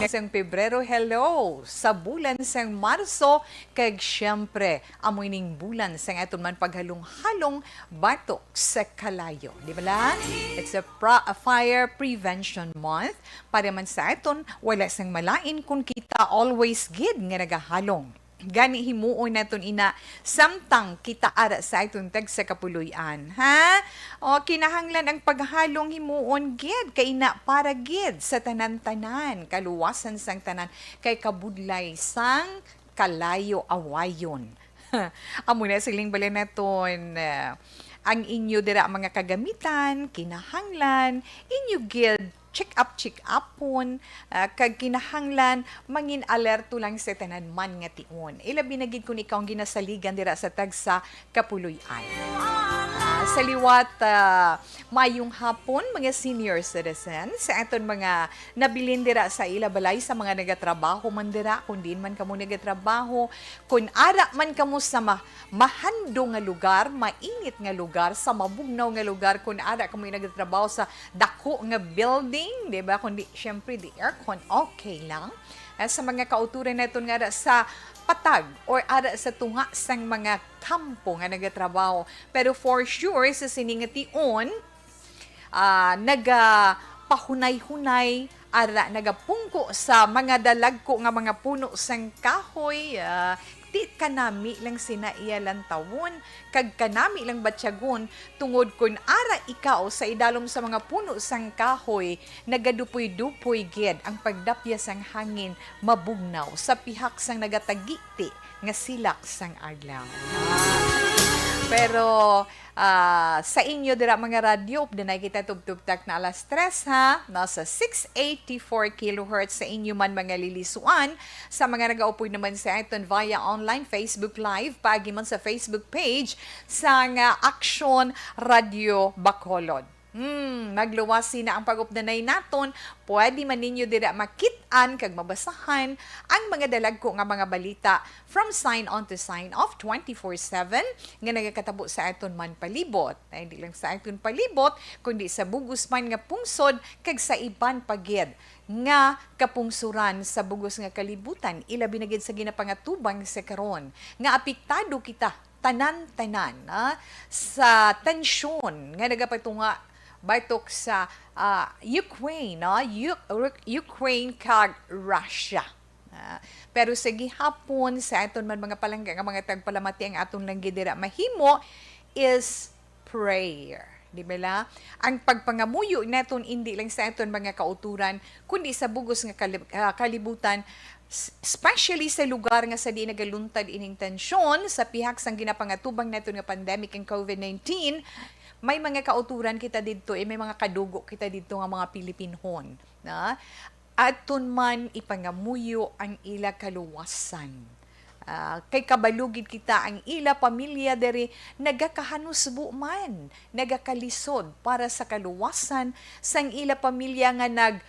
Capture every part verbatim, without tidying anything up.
sang Pebrero, hello! Sa bulan sang Marso, kag siyempre, amo ining bulan sang aton man paghalong-halong batok sa kalayo. Di ba la? It's a, pra- a fire prevention month. Para man sa aton, wala sang malain kung kita always gid nga nagahalong. Gani himuon naton ina samtang kita ara sa aton tagsa kapuloy-an, ha? O, kinahanglan ang paghalong himuon gid kay ina para gid sa tanan-tanan, kaluwasan sang tanan, kay kabudlay sang kalayo-awayon. Amo na siling bala naton, ah, ang inyo dira mga kagamitan, kinahanglan inyo gid check up, check upon, ah, kag kinahanglan mangin alerto lang sa tanan man nga tion. Ilabi na gid kung ikaw ang ginasaligan dira sa tagsa kapuloy-an. Ah, sa liwat, ah, mayong hapon, mga senior citizens, sa aton mga nabilin dira sa ila balay, sa mga nagatrabaho man dira, kung diin man kamo nagatrabaho, kung ara man kamo sa ma- mahandong nga lugar, mainit nga lugar, sa mabugnaw nga lugar, kung ara kamo nagatrabaho sa dako nga building, di ba? Kundi, syempre, the aircon, okay lang. Ah, sa mga kauturan naton nga ara sa patag or ara sa tunga sang mga kampo nga nagatrabaho. Pero for sure, sa sini nga tion, ah, nagapahunay-hunay, ara, nagapungko sa mga dalagko nga mga puno sang kahoy, ah, ti kanami lang sina iya lantawon, kag kanami lang batyagon, tungod kun ara ikaw sa idalom sa mga puno sang kahoy, nagadupoy-dupoy gid ang pagdapya sang hangin mabugnaw sa pihak sang nagatagiti nga silak sang adlaw. Pero, ah, sa inyo dira mga radyo, updanay kita tubtubtak na alas tres, ha? No, sa six eighty-four kilohertz sa inyo man mga lilisuan, sa mga nagaupoy naman sa aton via online Facebook Live, paagi man sa Facebook page sang Action Radio Bacolod. Hmm, magluwas sina ang pag-updanay naton. Pwede man ninyo dira makit-an kag mabasahan ang mga dalagko nga mga balita from Sign On to Sign Off twenty-four seven nga nagakatabo sa aton man palibot. Ay, hindi lang sa aton palibot, kundi sa bugos man nga pungsod kag sa iban pa gid nga kapungsuran sa bugos nga kalibutan, ilabi na gid sa ginapangatubang sa karon nga apektado kita tanan-tanan, ah, sa tensyon nga nagapatunga batok sa, ah, Ukraine, no? U-, Ru-, Ukraine kag Russia. Ah, pero sa gihapon, sa aton man mga palangga nga mga tagpalamati, ang aton lang gid dira mahimo is prayer. Di ba la? Ang pagpangamuyo naton indi lang sa aton mga kauturan, kundi sa bugos nga kalib-, ah, kalibutan, s-, especially sa lugar nga sa di nagaluntad ining tensyon sa pihak sang ginapangatubang naton nga pandemic ang covid nineteen, may mga kauturan kita didto, eh, may mga kadugo kita didto nga mga Pilipinhon, na aton man ipangamuyo ang ila kaluwasan. Ah, kay kabalo gid kita, ang ila pamilya diri nagakahanusbo man, nagakalisod para sa kaluwasan sang ila pamilya nga nag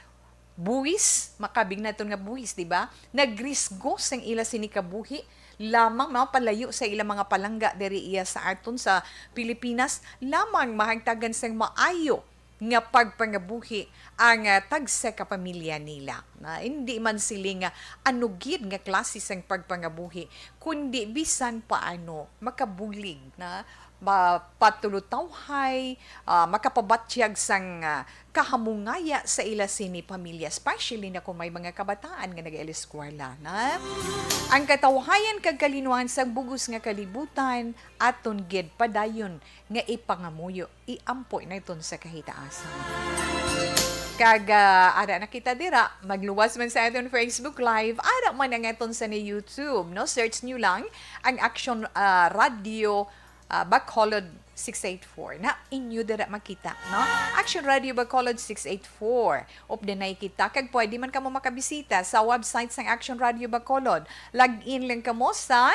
buwis, makabig naton nga buwis, di ba? Nagrisgo sang ila sini kabuhi lamang mapalayo sa ila mga palangga diri iya sa aton sa Pilipinas, lamang mahagtagan sang maayo nga pagpangabuhi ang, ah, tagsa ka pamilya nila. Na hindi man siling nga ano gid nga klase sang pagpangabuhi, kundi bisan paano makabulig na mapatulutawhay, ah, makapabatyag sang, ah, kahamungaya sa ila sini pamilya, especially na kung may mga kabataan nga nag-eskwela na. Ang katawhayan kag kalinuhan sang bugos nga kalibutan aton gid padayon nga ipangamuyo, iampo naton sa kahitaasan. Kag, ah, ara na kita dira, magluwas man sa aton Facebook Live, ara man ang aton sa ni YouTube, no? Search nyo lang ang Action, ah, Radio, ah, Bacolod six eight four. Na inyo dira makita, no? Action Radio Bacolod six eight four. Updanay kita, kag pwede man kamo makabisita sa website sang Action Radio Bacolod. Log in lang kamo sa,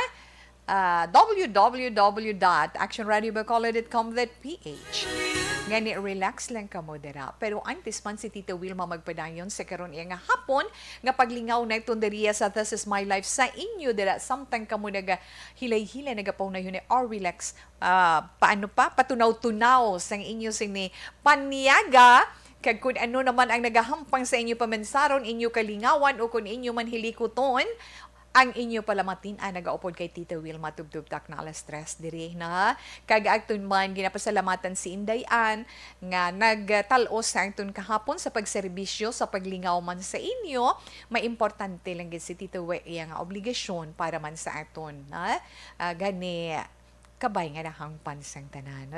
ah, w w w dot action radio bacolod dot com dot p h. Ngani, relax lang kamo dira. Pero antes man si Tita Wilma magpadayon sa karon iya nga hapon, nga paglingaw naton diriya sa This Is My Life sa inyo dira, samtang kamo nagahilay-hilay, nagapaunayhon ni or relax, ah, paano pa? Patunaw-tunaw sang inyo sini paniaga, Kag kun ano naman ang nagahampang sa inyo pamansaron, inyo kalingawan, o kun inyo man hilikuton, ang inyo palamatin-an nagaupod kay Tita Wilma Tubtub Takna alas tres diri na. Kag aton man ginapasalamatan si Inday Ann nga nagtal-os sa aton kahapon sa pagserbisyo, sa paglingaw man sa inyo. May importante lang gid si Tita Wi iya nga obligasyon para man sa aton, ha? Ah, gani, kabay nga nahangpan sang tanan.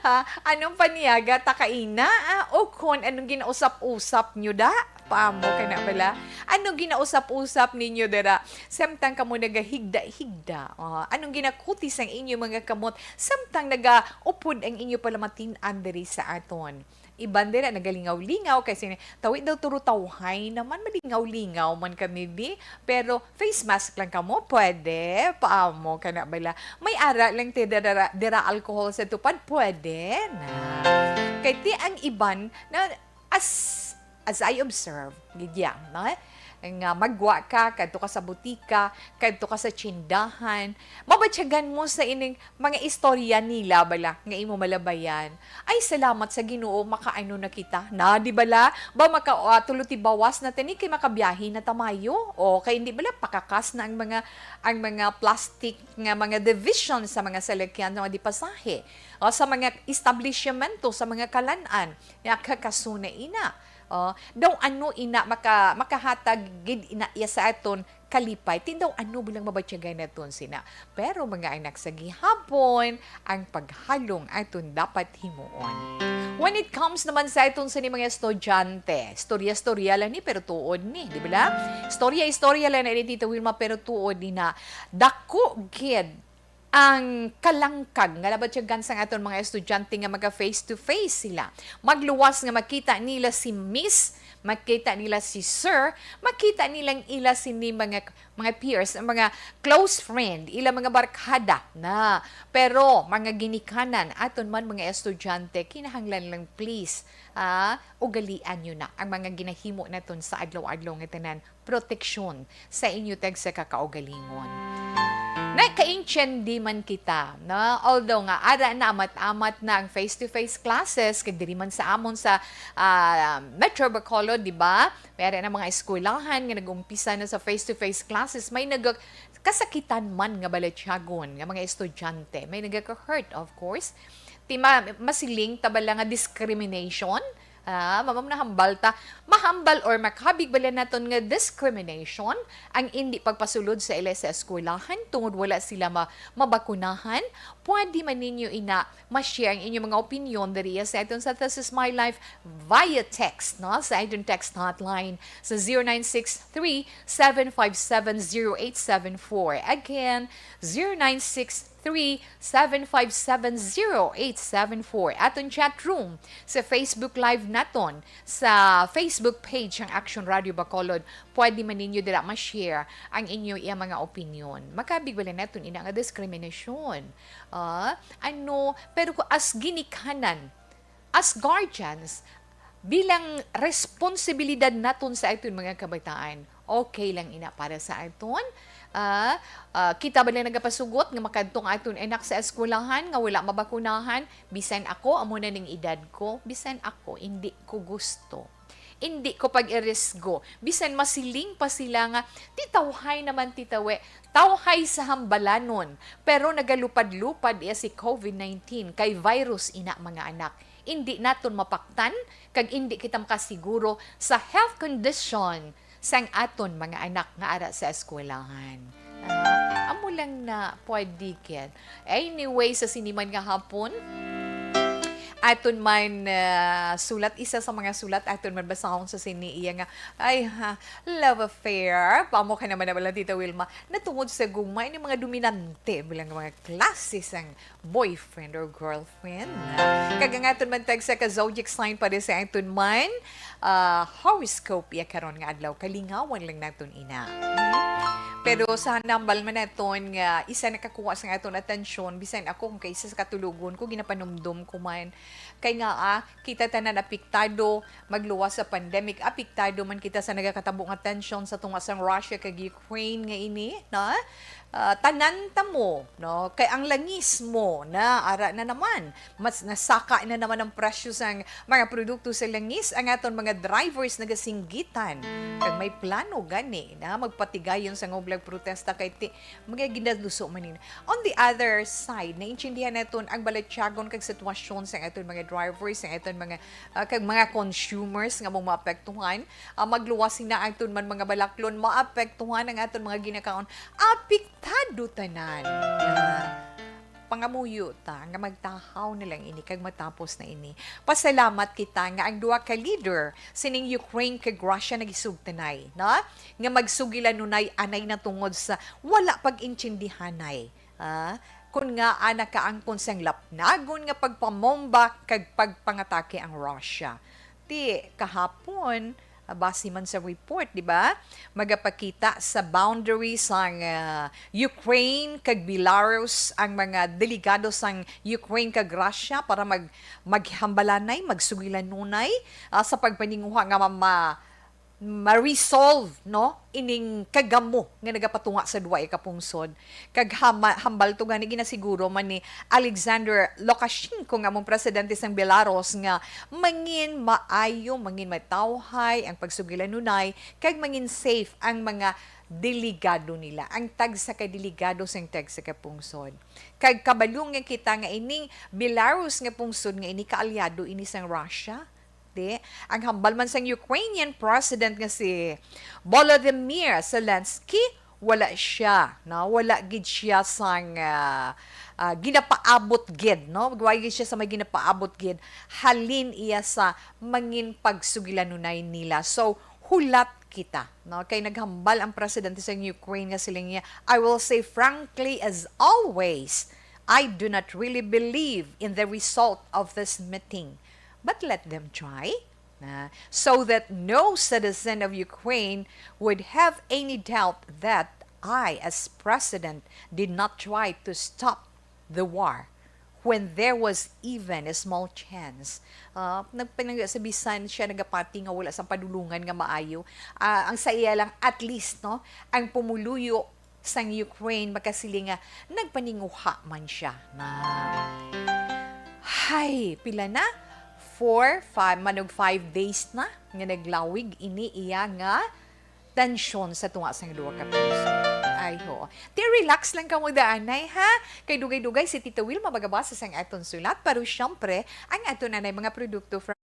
Ha? Anong paniaga ta kaina? Ah, o kon anong ginausap-usap nyo da? Paamo ka na bala? Anong ginausap-usap ninyo dara? Samtang kamo nagahigda-higda. Ah, anong ginakuti sang inyo mga kamot? Samtang nagaupod ang inyo palamatin-an diri sa aton. Iban dira nagalingaw-lingaw kay sini, tawi daw turo tawhay naman, malingaw-lingaw man kami bi. Pero face mask lang kamo, pwede. Paamo ka na bala? May ara lang ti dira, dira alcohol sa tupad, pwede na. Kay ti ang iban na, as as I observe, gid ya, no? Nga magwa ka, kadto ka sa butika, kadto ka sa tsindahan, mabatyagan mo sa ining mga istorya nila bala nga imo malabayan. Ay, salamat sa Ginoo, makaano na kita. Na, di bala? Ba maka, ah, tulo ti bawas na tani kay makabiyahe na ta mayo. O, kay hindi bala pakakas na ang mga, ang mga plastic nga mga division sa mga salakyan nga di pasahe. O, sa mga establishmento, sa mga kalan-an, nga kakasuna ina. O, daw ano ina maka, makahatag gid ina iya sa aton kalipay. Ti daw ano bilang mabatyagan naton sina. Pero mga anak, sa gihapon, ang paghalong aton dapat himuon. When it comes naman sa aton sini mga estudyante, istorya-istorya lang ni, pero tuod ni, di ba? Istorya-istorya lang na ni Tita Wilma, pero tuod ni na dako gid ang kalangkag nga nabatyagan sang aton mga estudyante nga maga face to face sila. Magluwas nga makita nila si Miss, makita nila si Sir, makita nilang ila sini mga, mga peers, ang mga close friend, ila mga barkada na. Pero mga ginikanan, aton man mga estudyante, kinahanglan lang, please, ah, ugalian nyo na ang mga ginahimo naton sa adlaw-adlaw nga tanan, proteksyon sa inyo tagsa ka kaugalingon. Nakaintyendi man kita, no? Although nga ara na, amat-amat na ang face-to-face classes, kay diri man sa amon sa, ah, Metro Bacolod, di ba? May ara na mga eskwelahan nga nag-umpisa na sa face-to-face classes. May nag-, kasakitan man nga balatyagon nga mga estudyante. May nagaka-hurt, of course. Ti ma-, masiling ta bala nga discrimination? Ah, mamam nahambal ta. Mahambal or makabig bala naton nga discrimination ang indi pagpasulod sa ila sa eskwelahan tungod wala sila ma-, mabakunahan? Pwede man ninyo ina ma-share ang inyong mga opinyon diri sa aton sa This Is My Life via text, no? Sa aton text hotline sa zero nine six three, seven five seven, zero eight seven four. Again, zero nine six three, seven five seven, zero eight seven four. Aton chat room sa Facebook Live naton, sa Facebook page ang Action Radio Bacolod. Pwede man ninyo dira ma-share ang inyo iya mga opinyon. Makabig bala naton ina nga diskriminasyon. Ah, ano, pero ku-, as ginikanan, as guardians, bilang responsibilidad naton sa aton mga kabataan, okay lang ina para sa aton. Ah, ah, kita ba lang nagapasugot nga makadto ang aton anak sa eskwelahan nga wala mabakunahan? Bisan ako, amo na ning edad ko, bisan ako, indi ko gusto. Indi ko pag-irisgo. Bisan masiling pa sila nga, "Ti tawhay naman, Tita Wi." Tawhay sa hambalanon, pero nagalupad-lupad iya si covid nineteen, kay virus ina, mga anak. Indi naton mapaktan, kag indi kita makasiguro sa health condition sang aton mga anak nga ara sa eskwelahan. Ah, amo lang na pwede gid. Anyway, sa sini man nga hapon, aton man, ah, sulat, isa sa mga sulat aton man basahon sa sini iya nga, ay, ha, love affair. Paamo ka naman na bala, Tita Wilma, natungod sa gugma ini mga dominante bilang mga klase sang boyfriend or girlfriend. Kag ang aton man tagsa ka zodiac sign para sa aton man, ah, horoscope iya karon nga adlaw. Kalingawan lang naton ina. Hmm? Pero sa nambal man naton nga isa nakakuha sa aton atensyon, bisan ako, kung kaisa sa katulugon ko, ginapanumdom ko man, Kay nga, ah, kita tanan apektado, magluwas sa pandemic, apektado man kita sa nagakatabo nga tensyon sa tunga sang Russia kag Ukraine nga ini, no? Ah, tanan ta mo, no? Kay ang langis mo na ara na naman, mas nasaka na naman ang presyo sang mga produkto sa langis, ang aton mga drivers nagasinggitan. Kag may plano gani na magpatigayon sa ngublag protesta kay ti-, mga ginaluso man nila. On the other side, naintindihan naton ang balatyagon kag sitwasyon sa aton mga drivers, sa aton mga, ah, kag mga consumers nga mong maapektuhan. Ah, magluwas sina aton man mga balaklon, maapektuhan ang aton mga ginakaon. Apektado tanan. Ah, pangamuyo ta nga magtahaw na lang ini kag matapos na ini. Pasalamat kita nga ang duha ka leader sining Ukraine kag Russia nagisugtanay, no? Nga magsugilanunay anay na tungod sa wala pag-intindihanay. Ah, kun nga ana kaangkon sang lapnagon nga pagpamomba kag pagpangatake ang Russia. Ti kahapon, ah, base man sa report, di ba? Magapakita sa boundary sang, ah, Ukraine kag Belarus ang mga delegado sang Ukraine kag Russia para mag-, maghambalanay, magsugilanunay, ah, sa pagpaninguha nga ma-, ma-, ma-resolve, no, ining kagamo nga nagapatunga sa duwa ka pungsod. Kag hama-, hambal to gani, ginasiguro man ni Alexander Lukashenko nga among presidente sang Belarus nga mangin maayo, mangin matawhay ang pagsugilanunay, kag mangin safe ang mga delegado nila, ang tagsa ka delegado sang tagsa ka pungsod. Kag kabalo nga kita nga ining Belarus nga pungsod nga ini kaalyado ini sang Russia. Di, ang hambal man sang Ukrainian President nga si Volodymyr Zelensky, wala siya, no? Wala gid siya sang, ah, ah, ginapaabot gid, no? Wala gid siya sa may ginapaabot gid halin iya sa mangin pagsugilanunay nila. So, hulat kita, no? Kay naghambal ang presidente sang Ukraine nga siling niya, "I will say frankly as always, I do not really believe in the result of this meeting. But let them try." Na, so that no citizen of Ukraine would have any doubt that I, as president, did not try to stop the war when there was even a small chance. Ah, nagpinag-, sa bisan siya nagapati nga wala sang padulungan nga maayo. Ah, ang sa iya lang, at least, no, ang pumuluyo sang Ukraine, makasiling nga nagpaninguha man siya na, hay, pila na? Four, five, manog five days na nga naglawig ini iya nga tensyon sa tunga sang duha ka pungsod. Ay, ho. Ti, relax lang kamo daanay, ha? Kay dugay-dugay si Tito Will mabagabasa sang aton sulat, pero syempre, ang aton anay mga produkto from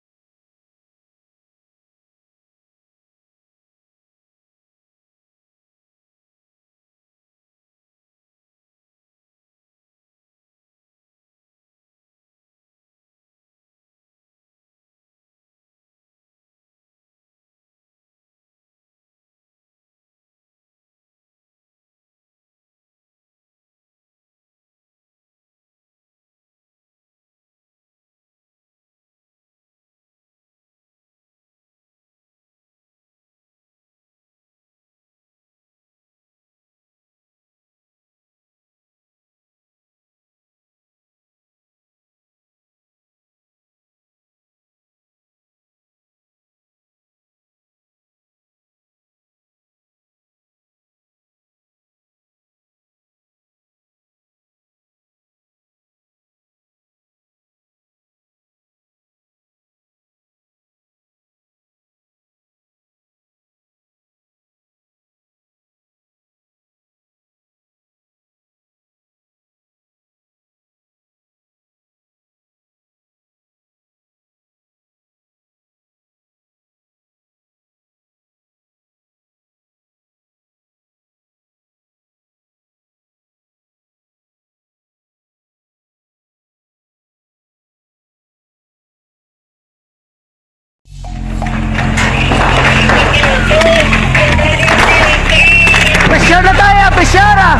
Pressure na tayo, pressure ah!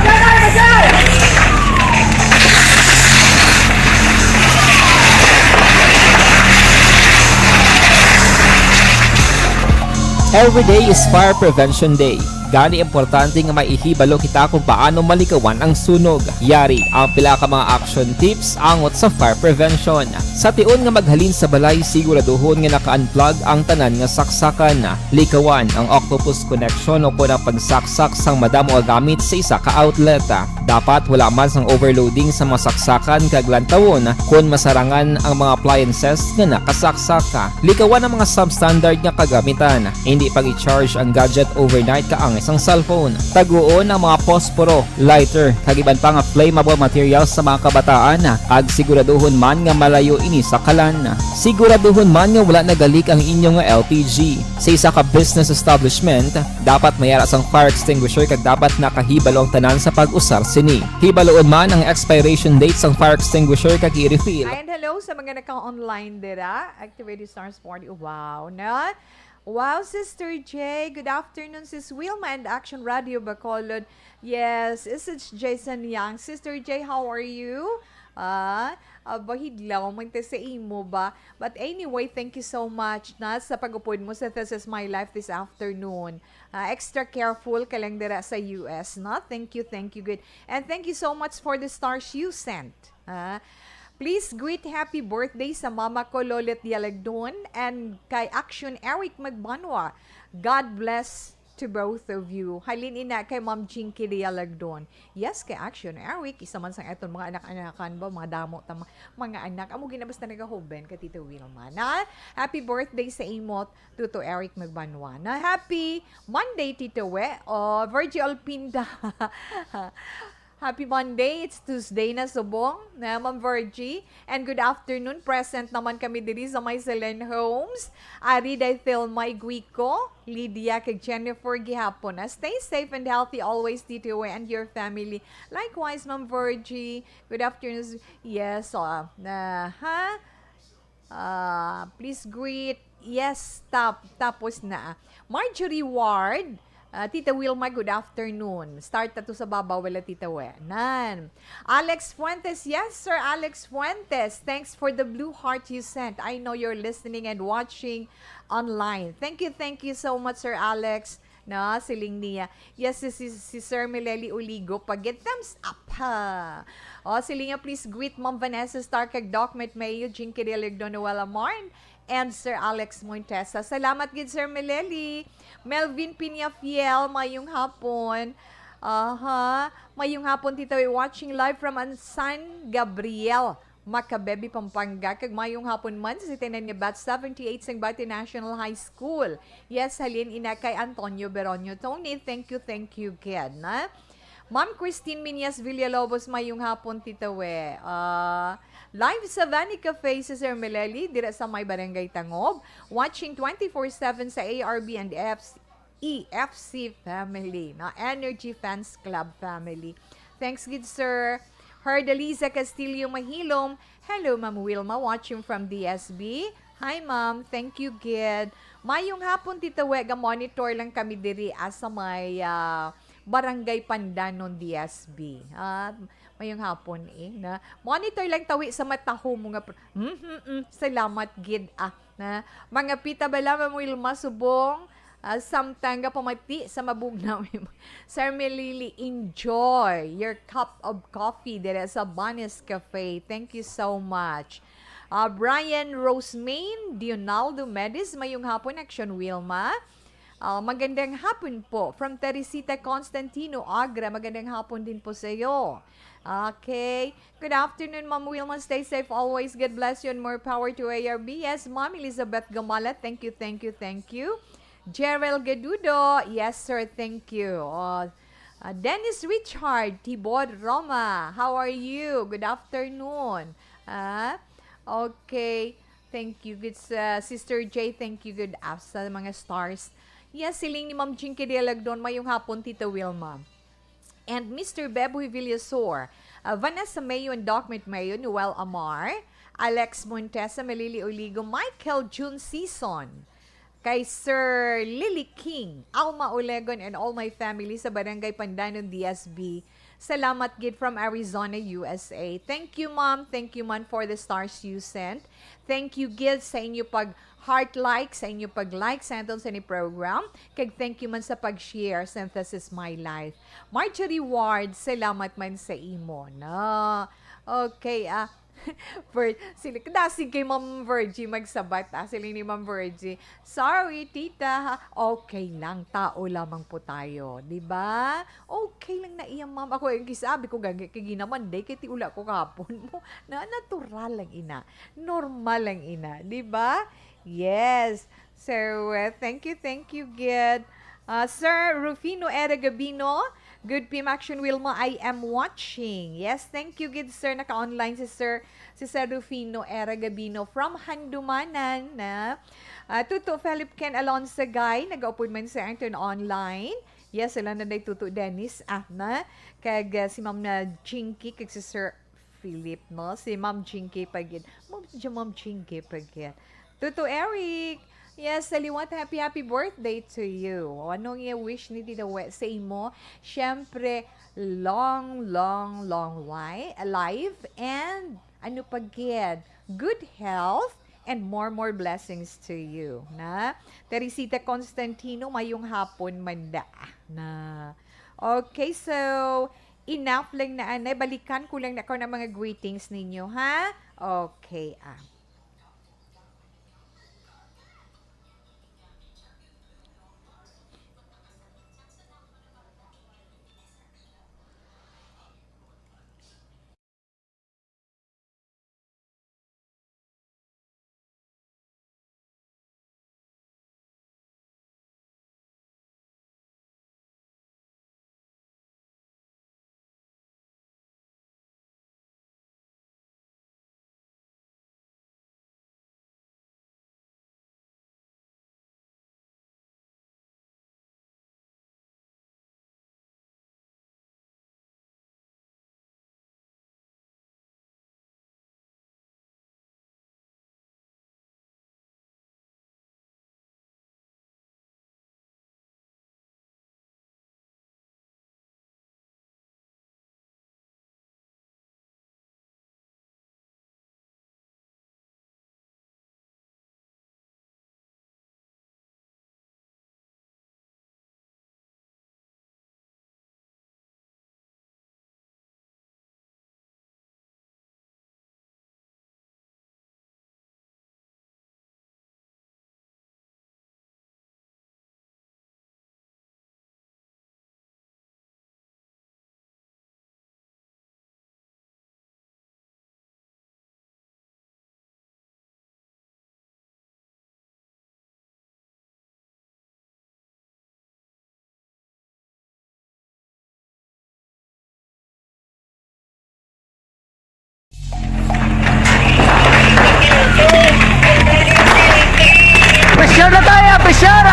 Every day is Fire Prevention Day. Gani, importante nga maihibalo kita kung paano malikawan ang sunog. Yari ang pila ka mga action tips angot sa fire prevention. Sa tion nga maghalin sa balay, siguraduhon nga naka-unplug ang tanan nga saksakan. Likawan ang octopus connection o kon ang pagsaksak sang madamo nga gamit sa isa ka outlet. Dapat wala man sang overloading sa mga saksakan kag lantawon kon masarangan ang mga appliances nga nakasaksak. Likawan ang mga substandard nga kagamitan. Hindi pag-i-charge ang gadget overnight kaangay sang cellphone. Taguon ang mga posporo, lighter, kag iban pa nga flammable materials sa mga kabataan, kag siguraduhon man nga malayo ini sa kalan. Siguraduhon man nga wala nagalik ang inyo nga L P G. Sa isa ka business establishment, dapat may ara sang fire extinguisher kag dapat nakahibalo ang tanan sa pag-usar sini. Hibaluon man ang expiration date sang fire extinguisher kag i-refill. Hi and hello sa mga naka-online dira. Activity Stars Party. Wow, na? Wow, Sister J. Good afternoon, Sis Wilma and Action Radio Bacolod. Yes, this is Jason Yang. Sister J, how are you? Ah, aba, hidlaw man ta sa imo ba? But anyway, thank you so much na sa pag-upod mo sa This Is My Life this afternoon. Ah, extra careful ka lang dira sa U S, no? Thank you, thank you, good. And thank you so much for the stars you sent. Ah, please greet happy birthday sa mama ko, Lolet Dialagdon, and kay Action Eric Magbanwa. God bless to both of you. Halin ina kay Ma'am Jinky Dialagdon. Yes, kay Action Eric, isa man sang aton mga anak-anakan ba, mga damo ta ma-, mga anak. Amo gina basta nagahuben ka, Tita Wilma. Na, happy birthday sa imo, Tuto Eric Magbanwa. Na, happy Monday, Tito We. Oh, Virgie Olpinda. Happy Monday. It's Tuesday na subong, na, Ma'am Virgie. And good afternoon. Present naman kami diri sa may Selen Homes. Ari day Thelma Iguico, Lydia, kag Jennifer gihapon. Ah, stay safe and healthy always, Tito We, and your family. Likewise, Ma'am Virgie. Good afternoon. Yes, ah, na, ha? Ah, please greet. Yes, tap, tapos na. Marjorie Ward, ah, Tita Wilma, good afternoon. Start na to sa baba, wala, Tita We. Nan. Alex Fuentes, yes, Sir Alex Fuentes. Thanks for the blue heart you sent. I know you're listening and watching online. Thank you, thank you so much, Sir Alex. No, siling niya. Yes, si, si, si Sir Mileli Uligo pa gid, thumbs up, ha. O, siling niya, please greet Ma'am Vanessa Star kag Doc Matt Mayo, Jinky Dialagdon, Noel Amarn, and Sir Alex Montesa. Salamat gid, Sir Mileli. Melvin Peñafiel, mayong hapon. Aha, mayong hapon, Tita We, watching live from an-, San Gabriel, Macabebe, Pampanga, kag mayong hapon man sa Sitenen nga Batch seventy-eight sang Bati National High School. Yes, halin ina kay Antonio Beronio. Tony, thank you, thank you, kid, na? Ma'am Christine Miñas Villalobos, mayong hapon, Tita We. Ah, live sa Vani Cafe si Sir Meleli, dira sa may Barangay Tangob. Watching twenty-four seven sa A R B and F C E F C family, no? Energy Fans Club family. Thanks gid, sir. Herdeliza Castillo Mahilom. Hello, Ma'am Wilma, watching from D S B. Hi, ma'am. Thank you gid. Mayong hapon, Tita We. Ga-monitor lang kami diri, ah, sa may, ah, Barangay Pandanon, D S B. Ah, mayong hapon, eh, na. Monitor lang tawi sa mataho mo nga pro-, mm, mm, mm. Salamat gid, ah. Na, mga pita bala, Ma'am Wilma, subong, ah, samtang gapamati sa mabugnaw. Sir Melili, enjoy your cup of coffee diri sa Banes Cafe. Thank you so much. Ah, Brian Rosemain, Dionaldo Medis, mayong hapon, Action Wilma. Ah, magandang hapon po. From Teresita Constantino, Agra, magandang hapon din po sa iyo. Okay. Good afternoon, Ma'am Wilma. Stay safe always. God bless you and more power to A R B. Yes, Ma'am Elizabeth Gamala, thank you, thank you, thank you. Gerald Gadudo, yes, sir, thank you. Oh, uh, Dennis Richard Tibod Roma, how are you? Good afternoon. Ah, okay. Thank you, good, uh, Sister J. Thank you, good af-, sa mga stars. Yes, siling ni Ma'am Jinky Dialagdon, mayong hapon, Tita Wilma. And Mister Beboy Villasor, uh, Vanessa Mayo and Doc Matt Mayo, Noel Amar, Alex Montesa, Melili Oligo, Michael June Season, kay Sir Lily King, Alma Olegon, and all my family sa Barangay Pandanon, D S B. Salamat gid from Arizona, U S A. Thank you, ma'am. Thank you man for the stars you sent. Thank you gid sa inyo pag heart like, sa inyo pag like sa aton sa ni program. Kag thank you man sa pag-share sa This Is My Life. Marjorie Ward, salamat man sa imo, no? Okay, ah, Vir-, sila, kadasig kay Ma'am Virgie magsabat, ah. Sila ni Ma'am Virgie, "Sorry, tita, ha? Okay lang, tao lamang po tayo." Di ba? Okay lang na iya, ma'am. Ako, yung kisabi ko, gagi, kay ginaman, day, kay ti ula ko kahapon mo. Na, natural lang, ina. Normal lang, ina. Di ba? Yes. So, uh, thank you, thank you, gid. Uh, Sir Rufino Era Gabino, good P M Action Wilma, I am watching. Yes, thank you, gid, sir. Naka-online si Sir, si Sir Rufino Era Gabino from Handumanan, na. Uh, Tuto Philip Ken Alonso Gay, nagaupod man sa aton online. Yes, sila na day Tuto Dennis, ah, na. Kag, uh, si Ma'am na Jinky, kag si Sir Philip, no? Si Ma'am Jinky pa gid. Ma'am, si Ma'am Jinky pa gid. Tuto Eric, yes, saliwat, happy, happy birthday to you. O, ano nga wish ni Tita We sa imo? Siyempre, long, long, long li-, life and ano pa gid? Good health and more, more blessings to you, na? Teresita Constantino, mayong hapon man da, na. Okay, so, enough lang na, anay. Balikan ko lang na karon ang mga greetings ninyo, ha? Okay, ah. Pressure na tayo, pressure!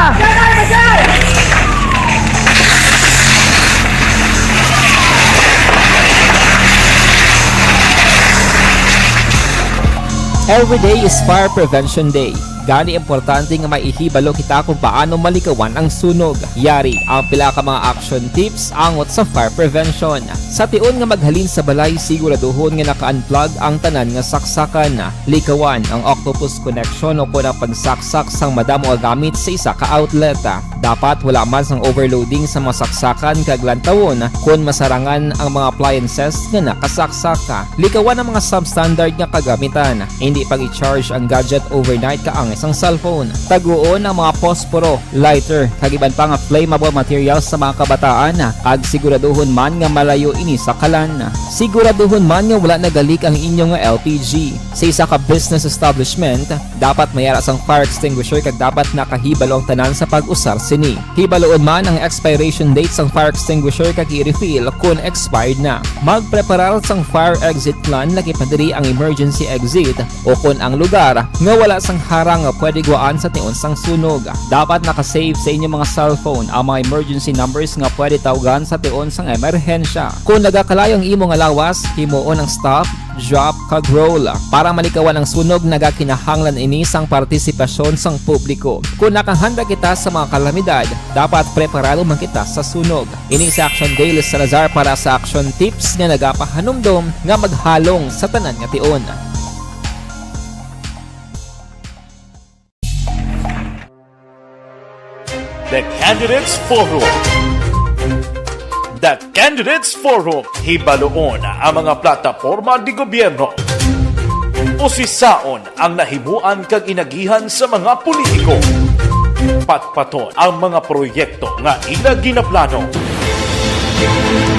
Every day is Fire Prevention Day. Gani, importante nga maihibalo kita kung paano malikawan ang sunog. Yari ang pila ka mga action tips angot sa fire prevention. Sa tion nga maghalin sa balay, siguraduhon nga naka-unplug ang tanan nga saksakan. Likawan ang octopus connection o kon ang pagsaksak sang madamo nga gamit sa isa ka outlet. Dapat wala man sang overloading sa mga saksakan kag lantawon kon masarangan ang mga appliances nga nakasaksak. Likawan ang mga substandard nga kagamitan. Indi pag-i-charge ang gadget overnight kaangay sang cellphone. Taguon ang mga posporo, lighter, kag iban pa nga flammable materials sa mga kabataan, kag siguraduhon man nga malayo ini sa kalan. Siguraduhon man nga wala nagalik ang inyo nga L P G. Sa isa ka business establishment, dapat may ara sang fire extinguisher kag dapat nakahibalo ang tanan sa pag-usar sini. Hibaluon man ang expiration date sang fire extinguisher kag i-refill kon expired na. Magpreparar sang fire exit plan, lakip na diri ang emergency exit o kon ang lugar nga wala sang harang nga pwede gwaan sa tion sang sunog. Dapat naka-save sa inyo mga cellphone ang mga emergency numbers nga pwede tawgan sa tion sang emerhensya. Kon nagakalayo ang imo nga lawas, himuon ang stop, drop, kag roll. Para malikawan ang sunog, nagakinahanglan ini sang partisipasyon sang publiko. Kon nakahanda kita sa mga kalamidad, dapat preparado man kita sa sunog. Ini si Action Dale Salazar para sa Action Tips nga nagapahanumdom nga maghalong sa tanan nga tion. The Candidates Forum. The Candidates Forum. Hibaluon ang mga plataporma di gobyerno. Usisaon ang nahimuan kag inagihan sa mga politiko. Patpaton ang mga proyekto nga ila ginaplano.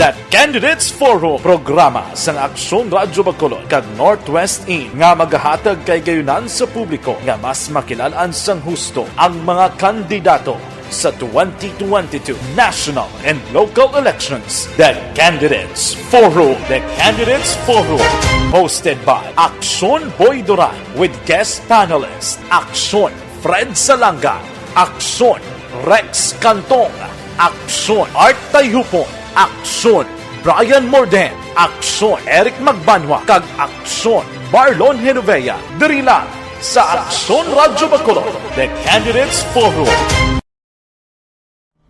The Candidates Forum, programa sang Aksyon Radyo Bacolod kag Northwest In nga magahatag kay gayunan sa publiko nga mas makilal-an sang husto ang mga kandidato sa twenty twenty-two national and local elections. The Candidates Forum. The Candidates Forum, hosted by Aksyon Boy Duran with guest panelist Aksyon Fred Salanga, Aksyon Rex Cantong, Aksyon Art Tayhupon, Aksyon Brian Morden, Aksyon Eric Magbanwa, kag Aksyon Marlon Genovea, diri lang sa Aksyon Radyo Bacolod, The Candidates Forum.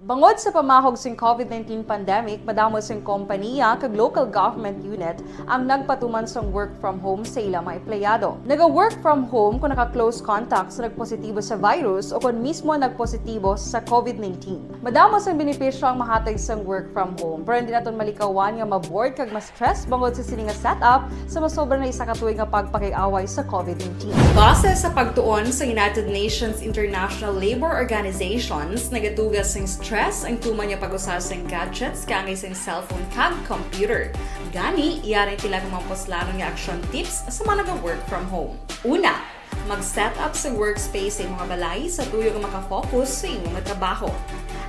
Bangod sa pamahog sing COVID nineteen pandemic, madamo sing kompaniya kag local government unit ang nagpatuman sang work from home sa ila mga empleyado. Naga-work from home kon naka-close contact sa nagpositibo sa virus o kon mismo nagpositibo sa COVID nineteen. Madamo sang benepisyo ang mahatag sang work from home, pero hindi naton malikawan nga ma-bored kag ma-stress bangod sa sini nga setup sa masobra na isa ka tuig nga pagpakig-away sa COVID nineteen. Base sa pagtuon sa United Nations International Labor Organizations, nagatuga sing stress ang tuman nga pag-usa sing gadgets kaangay sing cellphone kag computer. Gani, yari ang pila ka mga puslanon nga action tips sa mga naga-work from home. Una, mag-set up sa workspace sa imo nga balay sa tuyo nga makafocus sa imo nga trabaho.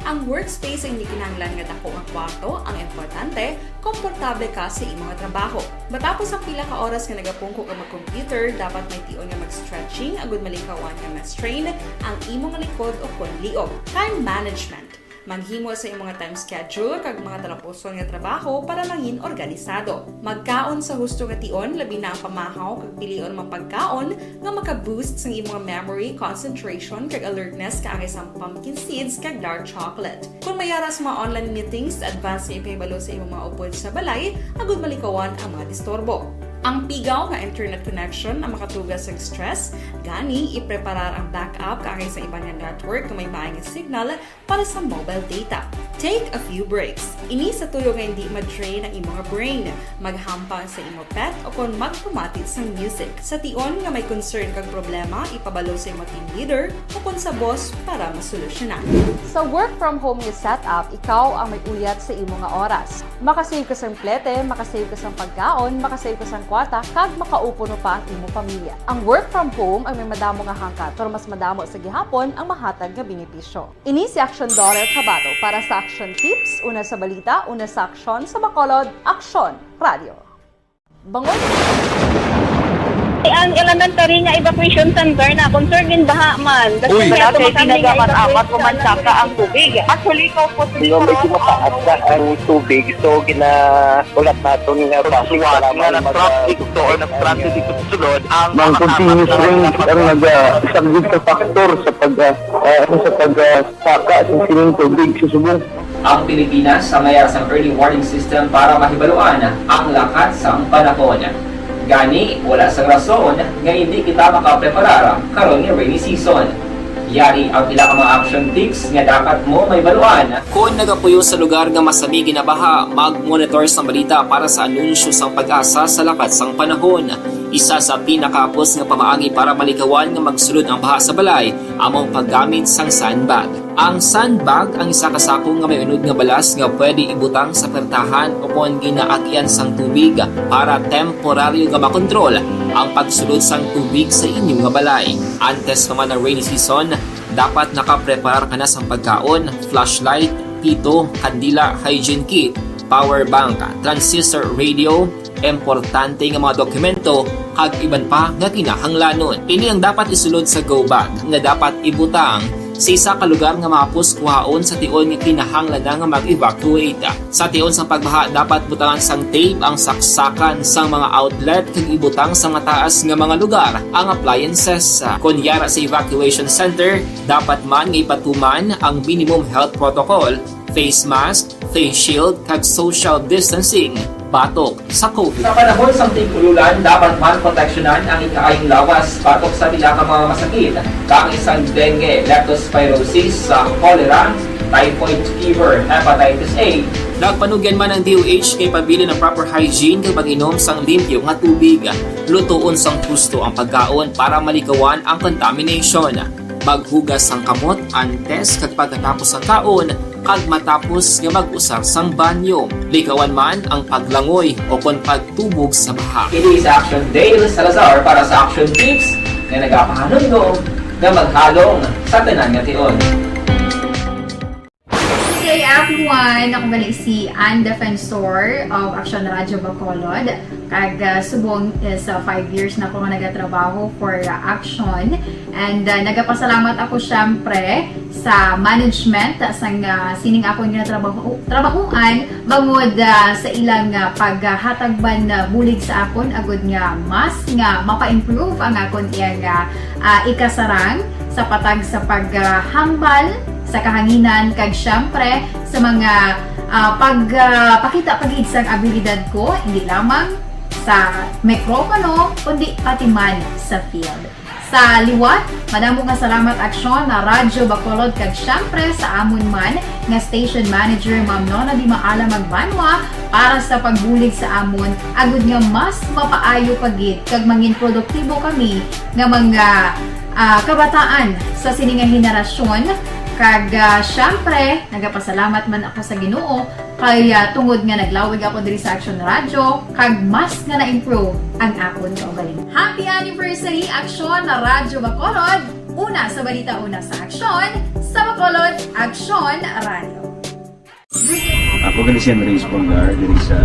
Ang workspace ay hindi kinahanglan nga dako nga kwarto, ang importante, komportable ka sa imo nga trabaho. Matapos ang pila ka oras nga nagapungko ka mag-computer, dapat may tion nga mag-stretching agud malikawan nga ma-strain ang imo nga likod o kon liog. Time management. Maghimo sa imo nga time schedule kag mga talapuson nga trabaho para mangin organisado. Magkaon sa husto nga tion, labi na ang pamahaw kag pilion ang mga pagkaon nga maka-boost sang imo nga memory, concentration, kag alertness kaangay sang pumpkin seeds kag dark chocolate. Kon may ara sa mga online meetings, advance nga ipahibalo sa imo mga upod sa balay agud malikawan ang mga disturbo. Ang pigaw nga internet connection ang makatuga sang stress, gani ipreparar ang backup kaangay sa iban nga network nga may maay nga signal para sa mobile data. Take a few breaks. Ini sa tuyo nga hindi ma-drain ang imo nga brain. Maghampang sa imo pet o kon magpamati sang music. Sa tion nga may concern kag problema, ipabalo sa imo team leader o kon sa boss para masolusyonan. Sa work from home nga setup, ikaw ang may uyat sa imo nga oras. Makasave ka sang plete, makasave ka sang pagkaon, makasave ka sang kwarta, kag makaupo no pa ang imo pamilya. Ang work from home ang may madamo nga hangkat, pero mas madamo sa gihapon ang mahatag nga benepisyo. Ini si Action Dollar Cabato para sa Action Tips, una sa balita, una sa aksyon, sa Bacolod, Aksyon Radio. Bangod Ang elementary nga evacuation center na concerned in baha man. Uy. Wala kay ginagaman amat ko man saka ang tubig. Actually, ikaw po Yung medyo mataas na ang tubig, so ginahulat naton nga basi nga para nga mag- nag-traffic to or nag-traffic dito sa sulod ang Ang mga continuous apat na rain ang naga-, isa gid sa factor sa pag, ah, ah, ano, sa pag, ah, saka sa sining tubig sa subong. Ang Pilipinas ang may ara sang early warning system para mahibaluan ang lakat sang panahon. Gani, wala sang rason nga hindi kita makapreparar karon nga rainy season. Yari ang pila ka mga action tips nga dapat mo mahibaluan. Kon nagapuyo sa lugar nga masami ginabaha, mag-monitor sang balita para sa anunsyo sang PAGASA sa lakat sang panahon. Isa sa pinakahapos nga pamaagi para malikawan nga magsulod ang baha sa balay amo ang paggamit sang sandbag. Ang sandbag ang isa ka sako nga may unod nga balas nga pwede ibutang sa pertahan o kon ginaagian sang tubig para temporaryo nga makontrol ang pagsulod sang tubig sa inyo nga balay. Antes pa man ang rainy season, dapat nakapreparar ka na sang pagkaon, flashlight, pito, kandila, hygiene kit, power bank, transistor radio, importante nga mga dokumento, kag iban pa nga kinahanglanon. Ini ang dapat isulod sa go bag nga dapat ibutang Sa isa ka lugar nga mahapos kuhaon sa tion nga kinahanglan na nga mag-evacuate. Sa tion sang pagbaha, dapat butangan sang tape ang saksakan sang mga outlet kag ibutang sa mataas nga mga lugar ang appliances. Kon yara sa evacuation center, dapat man nga ipatuman ang minimum health protocol, face mask, face shield, kag social distancing batok sa COVID. Sa panahon sang tig-ululan, dapat man proteksyonan ang ikaayong lawas batok sa pila ka mga masakit, kaangay sang dengue, leptospirosis, sa cholera, typhoid fever, hepatitis A. Nagpanugyan man ang D O H nga ipabilin ang proper hygiene kag pag-inom sang limpyo nga tubig. Lutoon sang husto ang pagkaon para maligawan ang contamination. Maghugas sang kamot antes kag pagkatapos sang kaon, kag matapos nga mag-usar sang banyo. Ligawan man ang paglangoy o kon pagtubog sa baha. Kini si Action Dale Salazar para sa Action Tips nga nagapahanumdom nga maghalong sa tanan nga tion. Good day, everyone! Ako gali si Ann Defensor of Action Radio Bacolod. Kag, ah, subong is, ah, five years na ko nga nagatrabaho for, ah, Action. And, ah, nagapasalamat ako, syempre, sa management sang, ah, sining akon nga trabaho, trabahuan bangod, ah, sa ilang, ah, paghatag man, ah, bulig sa akon agud nga mas nga mapa-improve ang akon iyang, ah, ah, ikasarang sa patag sa paghambal sa kahanginan kag, syempre, sa mga, ah, pag, ah, pakita pa gid sang abilidad ko, hindi lamang sa mikropono, kundi pati man sa field. Sa liwat, madamo nga salamat, Aksyon, na Radyo Bacolod, kag syempre sa amon man nga station manager, Ma'am Nona Di Maala Magbanwa, para sa pagbulig sa amon, agud nga mas mapaayo pa gid kag mangin produktibo kami nga mga, ah, kabataan sa sini nga henerasyon. Kag, ah, syempre, nagapasalamat man ako sa Ginoo kay, ah, tungod nga naglawig ako diri sa Action Radio, kag mas nga na-improve ang akon kaugalingon. Happy anniversary, Aksyon na Radyo Bacolod! Una sa balita, una sa aksyon, sa Bacolod, Aksyon Radio. Ako gali si Andres Bongar, diri sa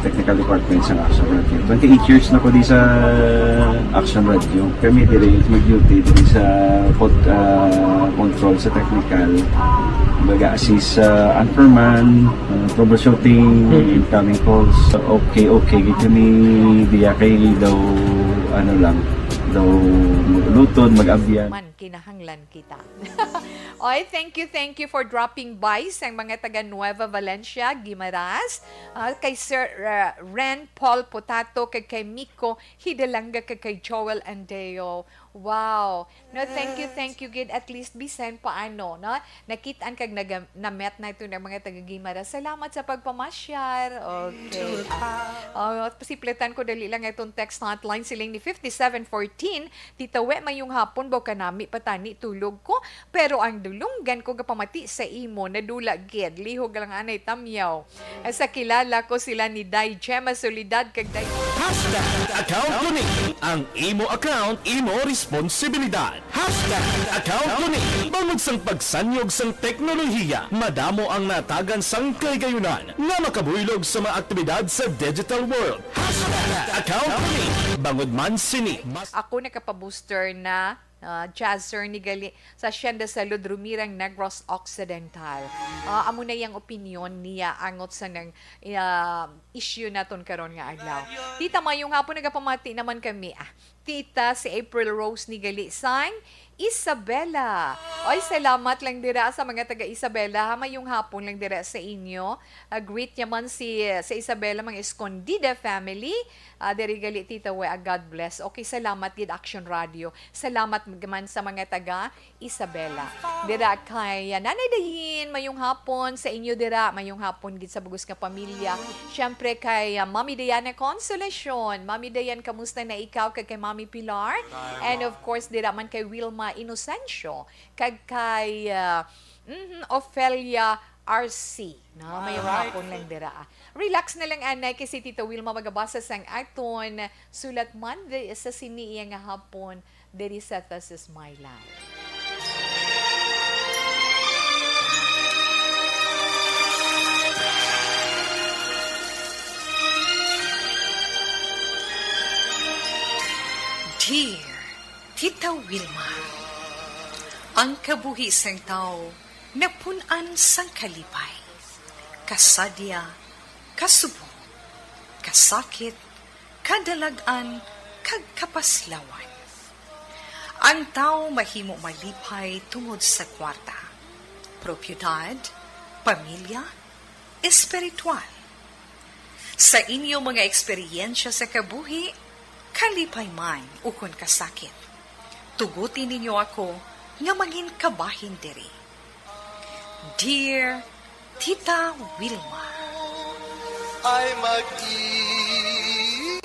Technical Department sa Action Radio. Twenty-eight years na ko di sa Action Radio. Kami diri mag-duty diri sa pod-, ah, control sa technical. Baga assist sa anchorman, ah, troubleshooting, incoming calls. Okay, okay, gid kami diya kay daw, ano lang, daw maglutod, mag-abyan. Man, kinahanglan kita. Oy, thank you, thank you for dropping by sa mga taga Nueva Valencia, Guimaras, ah, kay Sir, ah, Ren Paul Potato, kay, kay Miko Hidalanga, kay, kay Joel Andeo. Wow. No, thank you, thank you gid. At least, bisan paano, no? Nakit-an kag naga-, namet na ito ng mga taga Guimaras. Salamat sa pagpamasyar. Okay. Ah, oh, pasipletan ko dali lang itong text hotline. Siling ni fifty-seven fourteen, Tita We, mayong hapon, baw kanami pa tani tulog ko, pero ang dulunggan ko gapamati sa imo, nadula gid, lihog lang anay tamyaw. Sa kilala ko sila ni Day Gemma Soledad kag Day Hashtag account ko ni. Ang imo account, imo responsibilidad. Hashtag account ko ni. Bangod sang pagsanyog sang teknolohiya, madamo ang natagan sang kaligayunan nga makabuylog sa mga aktibidad sa digital world. Hashtag account ko ni. Bangod man sini, mas Ako nakapabooster na, ah, jazzer ni gali sa Hacienda Salud Rumirang, Negros Occidental. Ah, amo na yang opinion niya angot sa nang, ah, issue naton karon nga adlaw. Tita, mayong hapon, nagapamati naman kami. Ah, Tita, si April Rose ni gali sang Isabela. Oy, salamat lang dira sa mga taga Isabela, ha. Mayong hapon lang dira sa inyo. Ah, greet niya man si, sa Isabela, mga Escondida family. Ah, diri gali, Tita We, ah, God bless. Okay, salamat gid, Action Radio. Salamat man sa mga taga Isabela. Dira kay, ah, Nanay Dayin, mayong hapon sa inyo dira. Mayong hapon gid sa bugos nga pamilya. Siyempre kay, ah, Mami Diana Consolacion. Mami Diane, kamusta na ikaw? Kag kay Mami Pilar. And of course, dira man kay Wilma Inocencio. Kag kay, ah, mhm, Ofelia R C. No, mayong hapon lang dira, ah. Relax na lang, anay, kay si Tita Wilma magabasa sang aton sulat man di-, sa sini iya nga hapon diri sa This Is My Life. Dear Tita Wilma, Ang kabuhi sang tawo napun-an sang kalipay, kasadya, kasubong, kasakit, kadalag-an, kag kapaslawan. Ang tawo mahimo malipay tungod sa kwarta, propiedad, pamilya, espiritual. Sa inyo mga eksperyensya sa kabuhi, kalipay man ukon kasakit, tuguti ninyo ako nga mangin kabahin diri. Dear Tita Wilma. Ay mag-i-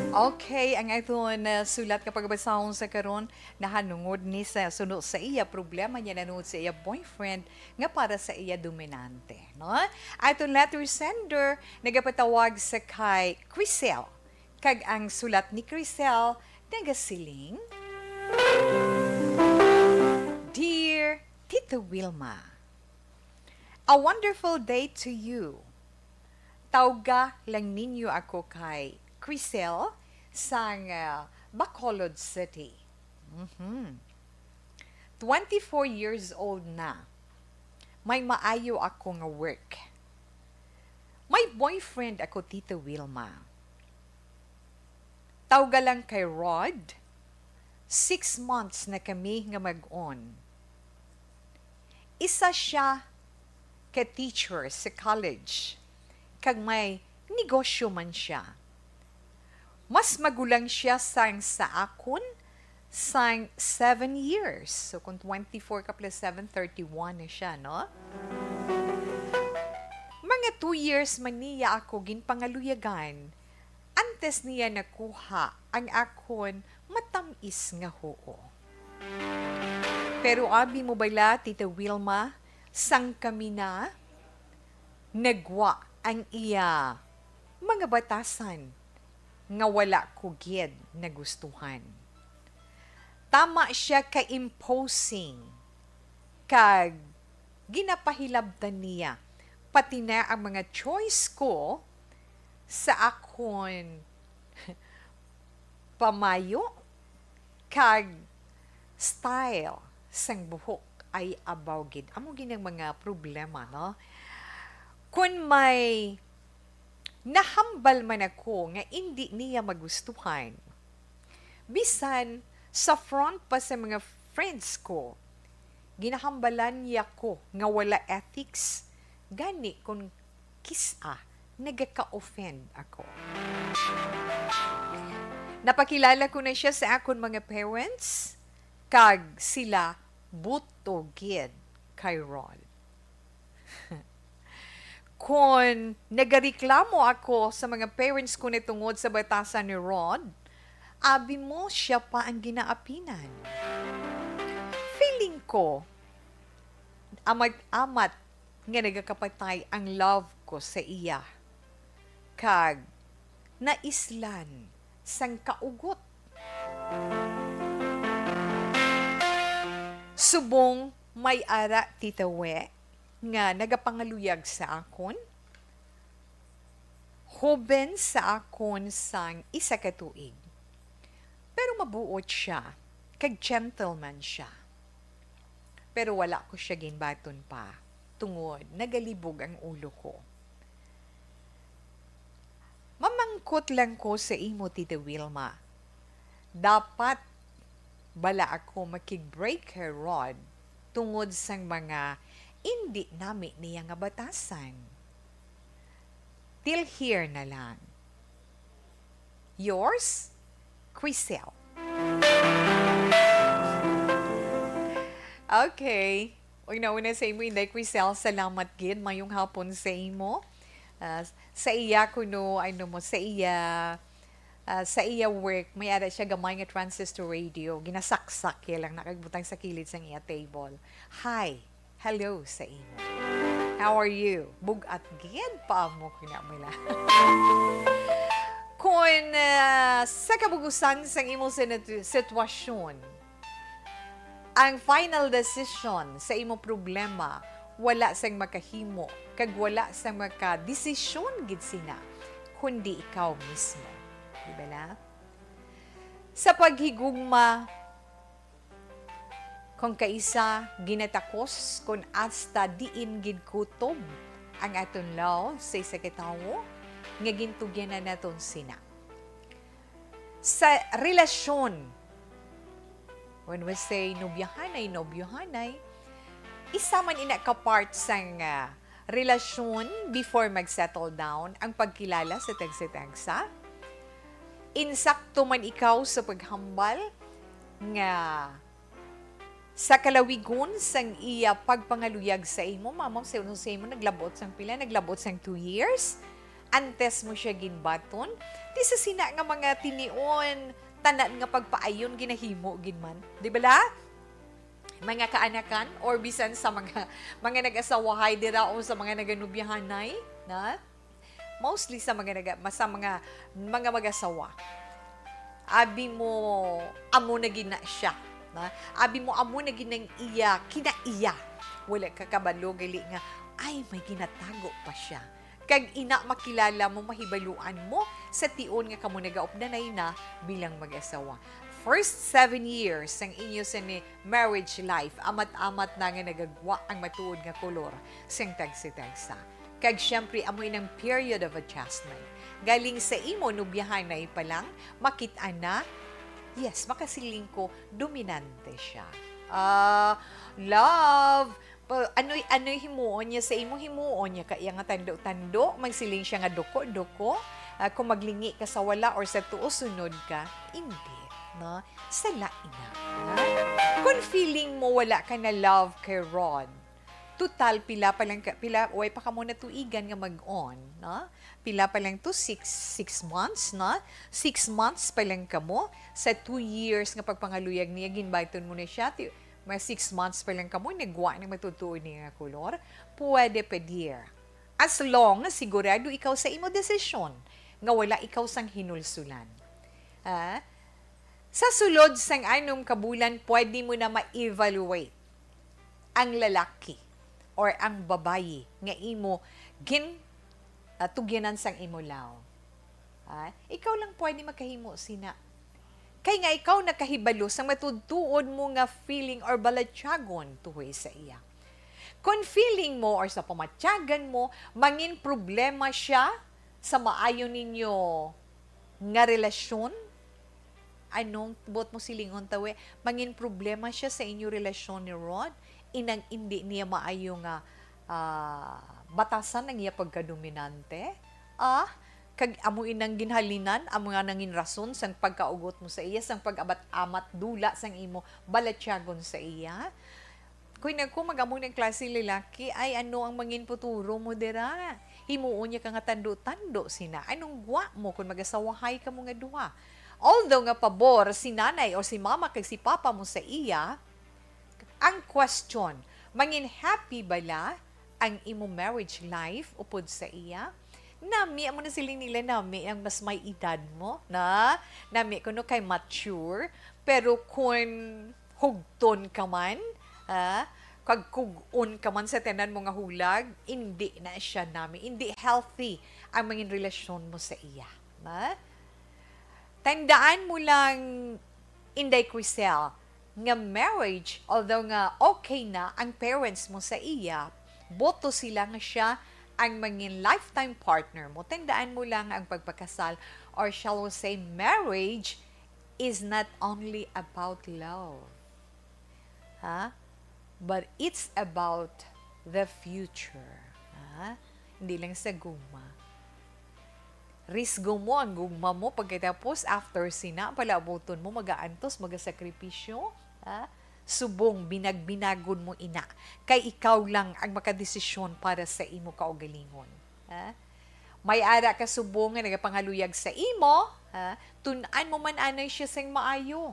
Okay, ang aton, uh, sulat nga pagbasahon sa karon nahanungod ni sa suno sa iya problema niya nanuod sa iya boyfriend nga para sa iya dominante, no? Aton letter sender nagapatawag sa kay Crisel, kag ang sulat ni Crisel nagasiling, Dear Tita Wilma, a wonderful day to you. Tawga lang ninyo ako kay Crisel sang, ah, Bacolod City. Mhm. Twenty-four years old na. May maayo ako nga work. May boyfriend ako, Tita Wilma. Tawga lang kay Rod. Six months na kami nga mag-on. Isa sia ka teacher sa college, kag may negosyo man sia. Mas magulang sia sang sa akon sang seven years. So, kung twenty-four ka plus seven, thirty-one na sia, no? Mga two years man niya ako ginpangaluyagan antes niya nakuha ang akon matamis nga huo. Pero abi mo bala, Tita Wilma, sang kami na, nagwa ang iya mga batasan nga wala ko gid nagustuhan. Tama sia ka imposing, kag ginapahilabtan niya pati na ang mga choice ko sa akon pamayo kag style sang buhok. Ay, abaw gid. Amo gid ang mga problema, no? Kun may nahambal man ako nga indi niya magustuhan, bisan sa front pa sa mga friends ko, ginahambalan niya ko nga wala ethics, gani kon kis-a nagaka-offend ako. Napakilala ko na sia sa akon mga parents, kag sila buto gid kay Rod. Kon nagareklamo ako sa mga parents ko ni tungod sa batasan ni Rod, abi mo sia pa ang ginaapinan. Feeling ko, amat-amat nga nagakapatay ang love ko sa iya, kag naislan sang kaugot. Subong may ara, Tita We, nga nagapangaluyag sa akon, hoben sa akon sang isa ka tuig. Pero mabuot sia, kag gentleman sia. Pero wala ko sia ginbaton pa, tungod nagalibog ang ulo ko. Mamangkot lang ko sa imo, Tita Wilma. Dapat bala ako makig-break kay Rod tungod sang mga indi nami niya nga batasan? Till here na lang. Yours, Crisel. Okay. Una-una sa imo, Inday Crisel, salamat gid. Mayong hapon sa imo. Ah, sa iya kuno, ano mo, sa iya, ah, sa iya work, may ara siya gamay nga transistor radio. Ginasaksak iya lang, nakagbutang sa kilid sang iya table. Hi. Hello sa imo. How are you? Bug-at gid pa mo kina mo la. Kon, ah, sa kabugusan sang imo sinit-, sitwasyon, ang final decision sa imo problema, wala sang makahimo, kag wala sang makadesisyon gid sina, kundi ikaw mismo. Di ba na? Sa paghigugma, Kung kaisa, ginatakos kon hasta diin gid kutob ang aton love sa isa ka tawo nga gintugyan na naton sina. Sa relasyon, when we say nobyahanay, nobyohanay, isa man ina ka part sang, ah, relasyon before mag-settle down ang pagkilala sa tagsa-tagsa. Insakto man ikaw sa paghambal nga sa kalawigon sang iya pagpangaluyag sa imo, mama, sa, sa imo naglabot sang pila, naglabot sang two years, antes mo siya ginbaton. Di sa sina nga mga tinion, tanan nga pagpaayon ginahimo gid man. Di bala? Mga kaanakan or bisan sa mga, mga nag-asawahay dira o sa mga naganubyahanay, na? Mostly sa mga naga-, sa mga, mga mag-asawa. Abi mo, amo na gid na siya, na? Abi mo, amo na gid ang iya, kinaiya. Wala ka kabalo gali nga, ay, may ginatago pa siya. Kag ina makilala mo, mahibaluan mo sa tion nga kamo nagaupdanay na bilang mag-asawa. First seven years sang inyo sini marriage life, amat-amat na nga nagagwa ang matuod nga kolor sang tagsa-tagsa. Kag siyempre, amo inang period of adjustment. Galing sa imo, nubyahanay pa lang, makit-an na, yes, makasiling ko, dominante siya. Ah, love, pa, ano'y, ano'y himuon niya sa imo? Himuon niya ka iya nga tando-tando, magsiling siya nga duko-duko. Ah, kung maglingi ka sa wala or sa tuo, sunod ka, hindi, no? Sala ina, ha? Kung feeling mo wala ka na love kay Rod, total, pila pa lang ka, pila, way pa kamo natuigan nga mag-on, no? Pila pa lang to, six, six months, no? Six months pa lang kamo. Sa two years nga pagpangaluyag niya, ginbaton mo na siya. Ti-, mga six months pa lang kamo, nagwa na matutuo niya nga kolor. Pwede pa, dear. As long as sigurado ikaw sa imo desisyon, nga wala ikaw sang hinulsulan. Ah? Sa sulod sang anom ka bulan, pwede mo na ma-evaluate ang lalaki or ang babayi nga imo gin, ah, tugyanan sang imo love. Ah, ikaw lang pwede makahimo sina. Kay nga ikaw nakahibalo sang matuod-tuod mo nga feeling or balatyagon tuhoy sa iya. Kon feeling mo or sa pamatyagan mo, mangin problema siya sa maayo ninyo nga relasyon, anong buot mo silingon, tawe? Mangin problema siya sa inyo relasyon ni Rod, inang indi niya maayo nga, ah, batasan ang iya pagkadominante? Ah, kag amo inang ginhalinan, amo nga nangin rason sang pagkaugot mo sa iya, sang pag-amat-amat dula sang imo balatyagon sa iya? Kung ako, mag-amo ng klase lalaki, ay ano ang mangin puturo mo dira? Himuon niya ka nga tando-tando sina. Anong gwa mo kung mag-asawahay ka mo nga duha? Although nga pabor si nanay o si mama kag si papa mo sa iya, ang question, mangin happy bala ang imo marriage life upod sa iya? Nami, amo na siling nila, nami ang mas may edad mo, na? Nami kuno kay mature, pero kun hugton ka man, ah, kag kug-on ka man sa tanan mo nga hulag, indi na siya nami, indi healthy ang mangin relasyon mo sa iya, na? Tandaan mo lang, Inday Crisel, nga marriage, although nga okay na ang parents mo sa iya, boto sila nga siya ang mangin lifetime partner mo. Tandaan mo lang, ang pagpakasal, or shall we say, marriage, is not only about love, ha? But it's about the future, ha? Hindi lang sa gugma. Risgo mo ang gugma mo, pagkatapos, after sina, palaabuton mo, magaantos, magasakripisyo, ha? Subong, binagbinagon mo ina. Kay ikaw lang ang makadesisyon para sa imo kaugalingon, ha? May ara ka subong nga nagapangaluyag sa imo, ha? Tun-an mo man anay siya sing maayo.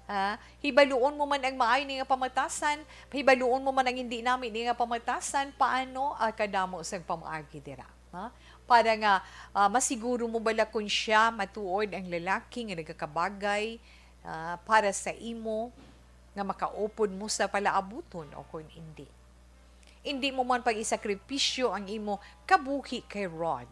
Ha? Hibaluon mo man ang maayo ni nga pamatasan, hibaluon mo man ang hindi nami ni nga pamatasan, paano, ah, kadamo sang pamaagi dira, ha? Para nga, ah, masiguro mo bala kun siya matuod ang lalaki nga nagakabagay, ah, para sa imo, nga makaupod mo sa palaabuton o kun hindi. Indi mo man pag-isakripisyo ang imo kabuhi kay Rod.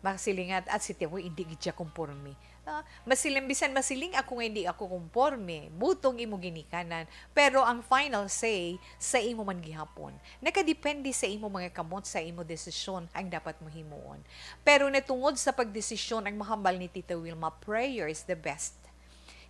Masilingat at si Tiago, indi gid siya komporme. Ah, masiling, bisan masiling ako nga hindi ako komporme, butong imo ginikanan, pero ang final say sa imo man gihapon. Nakadepende sa imo mga kamot, sa imo desisyon ang dapat mo himuon. Pero natungod sa pagdesisyon ang mahambal ni Tita Wilma, prayer is the best.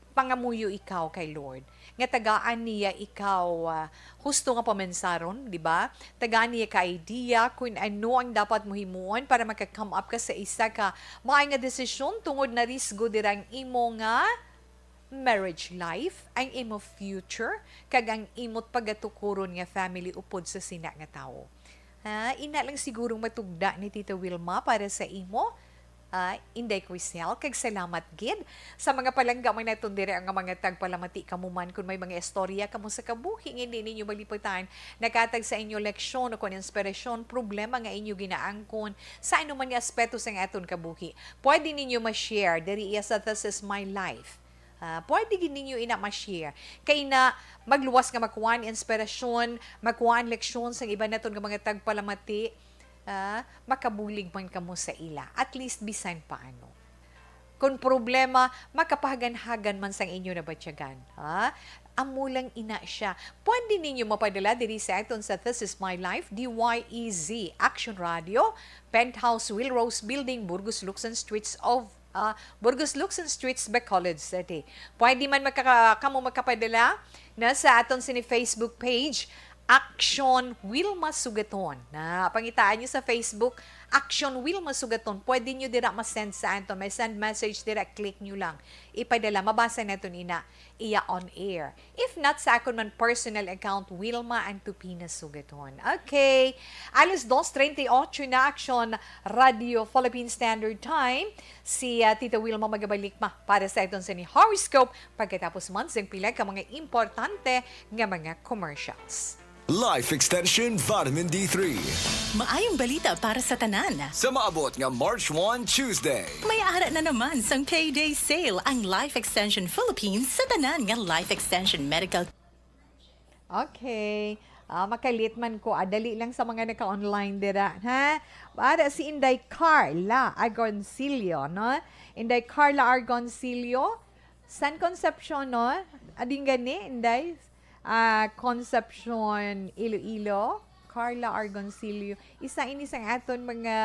Pangamuyo ikaw kay Lord nga tagaan niya ikaw, ah, husto nga pamansaron, di ba? Tagaan niya ka idea kung ano ang dapat mo himuon para maka-come up ka sa isa ka maay nga desisyon tungod na risgo dira ang imo nga marriage life, ang imo future, kag ang imo pagatukuron nga family upod sa sina nga tawo. Ha? Ina lang sigurong matugda ni Tita Wilma para sa imo, ah, Inday Crisel, kag salamat gid sa mga palangga man naton diri nga mga tagpalamati. Kamo man, kung may mga istorya kamo sa kabuhi nga hindi ninyo maliputan, nakatag sa inyo leksyon o kon inspirasyon, problema nga inyo ginaangkon sa anuman nga aspeto sang aton kabuhi, pwede ninyo ma-share diri iya sa This Is My Life. Ah, pwede gid ninyo ina ma-share. Kay na magluwas nga makuha ang inspirasyon, makuha ang leksyon sang iban naton nga mga tagpalamati, ah, makabulig man kamo sa ila. At least bisan paano. Kung problema, makapahaganhagan man sang inyo nabatyagan. Ha? Amo lang ina siya. Pwede ninyo mapadala diri sa aton sa This Is My Life, D Y E Z, Action Radio, Penthouse, Will Rose Building, Burgos, Luksan Streets of, ah, Burgos, Luksan Streets, Bacolod City. Pwede man makaka-, kamo makapadala na sa aton sini Facebook page, Action Wilma Sugaton. Na, pangitaan nyo sa Facebook, Action Wilma Sugaton. Pwede nyo dira ma-send sa aton. May send message dira, click nyo lang. Ipadala, mabasa naton ina iya on air. If not, sa akon man personal account, Wilma Antupina Sugaton. Okay. Alas dos treinta y ocho na, Action Radio Philippine Standard Time. Si, ah, Tita Wilma magabalik ma para sa aton sini horoscope pagkatapos man sang pila ka mga importante nga mga commercials. Life Extension Vitamin D three. Maayong balita para sa tanan. Sa maabot nga March one, Tuesday. May ara na naman sang payday sale ang Life Extension Philippines sa tanan nga Life Extension Medical. Okay. Ah, makalit man ko. Ah, dali lang sa mga naka-online dira, ha? Para si Inday Carla Argoncillo, no? Inday Carla Argoncillo, San Concepcion, no? Ading gani, Inday? Ah, Concepcion, Iloilo. Carla Argoncillo. Isa ini sang aton mga,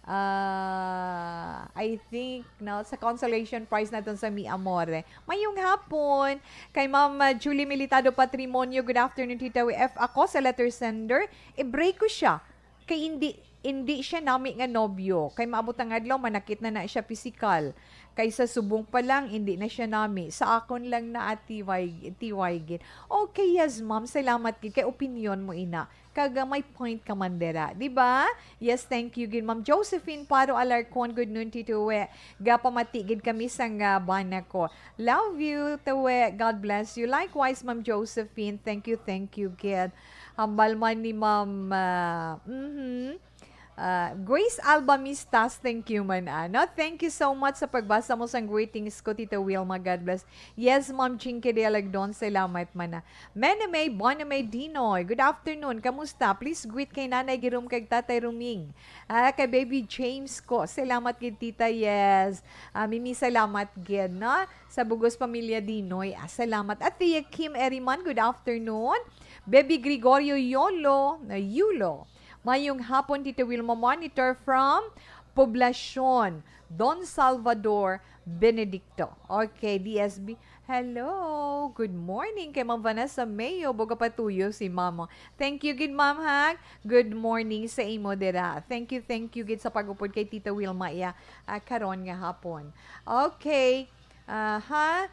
ah, I think, no, sa consolation prize naton sa Mi Amore. Mayong hapon kay Ma'am, ah, Julie Militado Patrimonio. Good afternoon, Tita W F. Ako sa letter sender, i-break ko siya. Kay hindi, hindi siya nami nga nobyo. Kay maabot ang adlaw, manakit na na siya pisikal. Kay sa subong pa lang, hindi na siya nami. Sa akon lang na, Ate Wai-, Ate Waigin. Okay, yes, ma'am. Salamat gid kay opinyon mo ina. Kag, ah, may point ka man dira, di ba? Yes, thank you gid, Ma'am Josephine Paro Alarcon. Good noon, Tito We. Gapamati gid kami sang, ah, bana ko. Love you, Tito We. God bless you. Likewise, Ma'am Josephine. Thank you, thank you gid. Hambal man ni Ma'am, ah, mhm. Ah, Grace Alba Mistas, thank you man, ano? Thank you so much sa pagbasa mo sang greetings ko, Tito Wilma. God bless. Yes, Ma'am Chinky de Alagdon, salamat man na. Meneme Boneme Dinoy, good afternoon. Kamusta? Please greet kay Nanay Girum kag Tatay Ruming. Ah, kay Baby James ko. Salamat gid, Tita. Yes. Ah, mini salamat gid, no? Sa bugos pamilya Dinoy. Ah, salamat. At Tia Kim Eriman, good afternoon. Baby Gregorio Yolo, na Yulo. Mayong hapon, Tita Wilma, monitor from Poblacion, Don Salvador Benedicto. Okay, D S B. Hello, good morning kay Ma'am Vanessa Mayo. Buga patuyo si Mama. Thank you gid, Ma'am, ha? Good morning sa imo dira. Thank you, thank you gid sa pag-upod kay Tita Wilma iya, ah, karon nga hapon. Okay. Aha.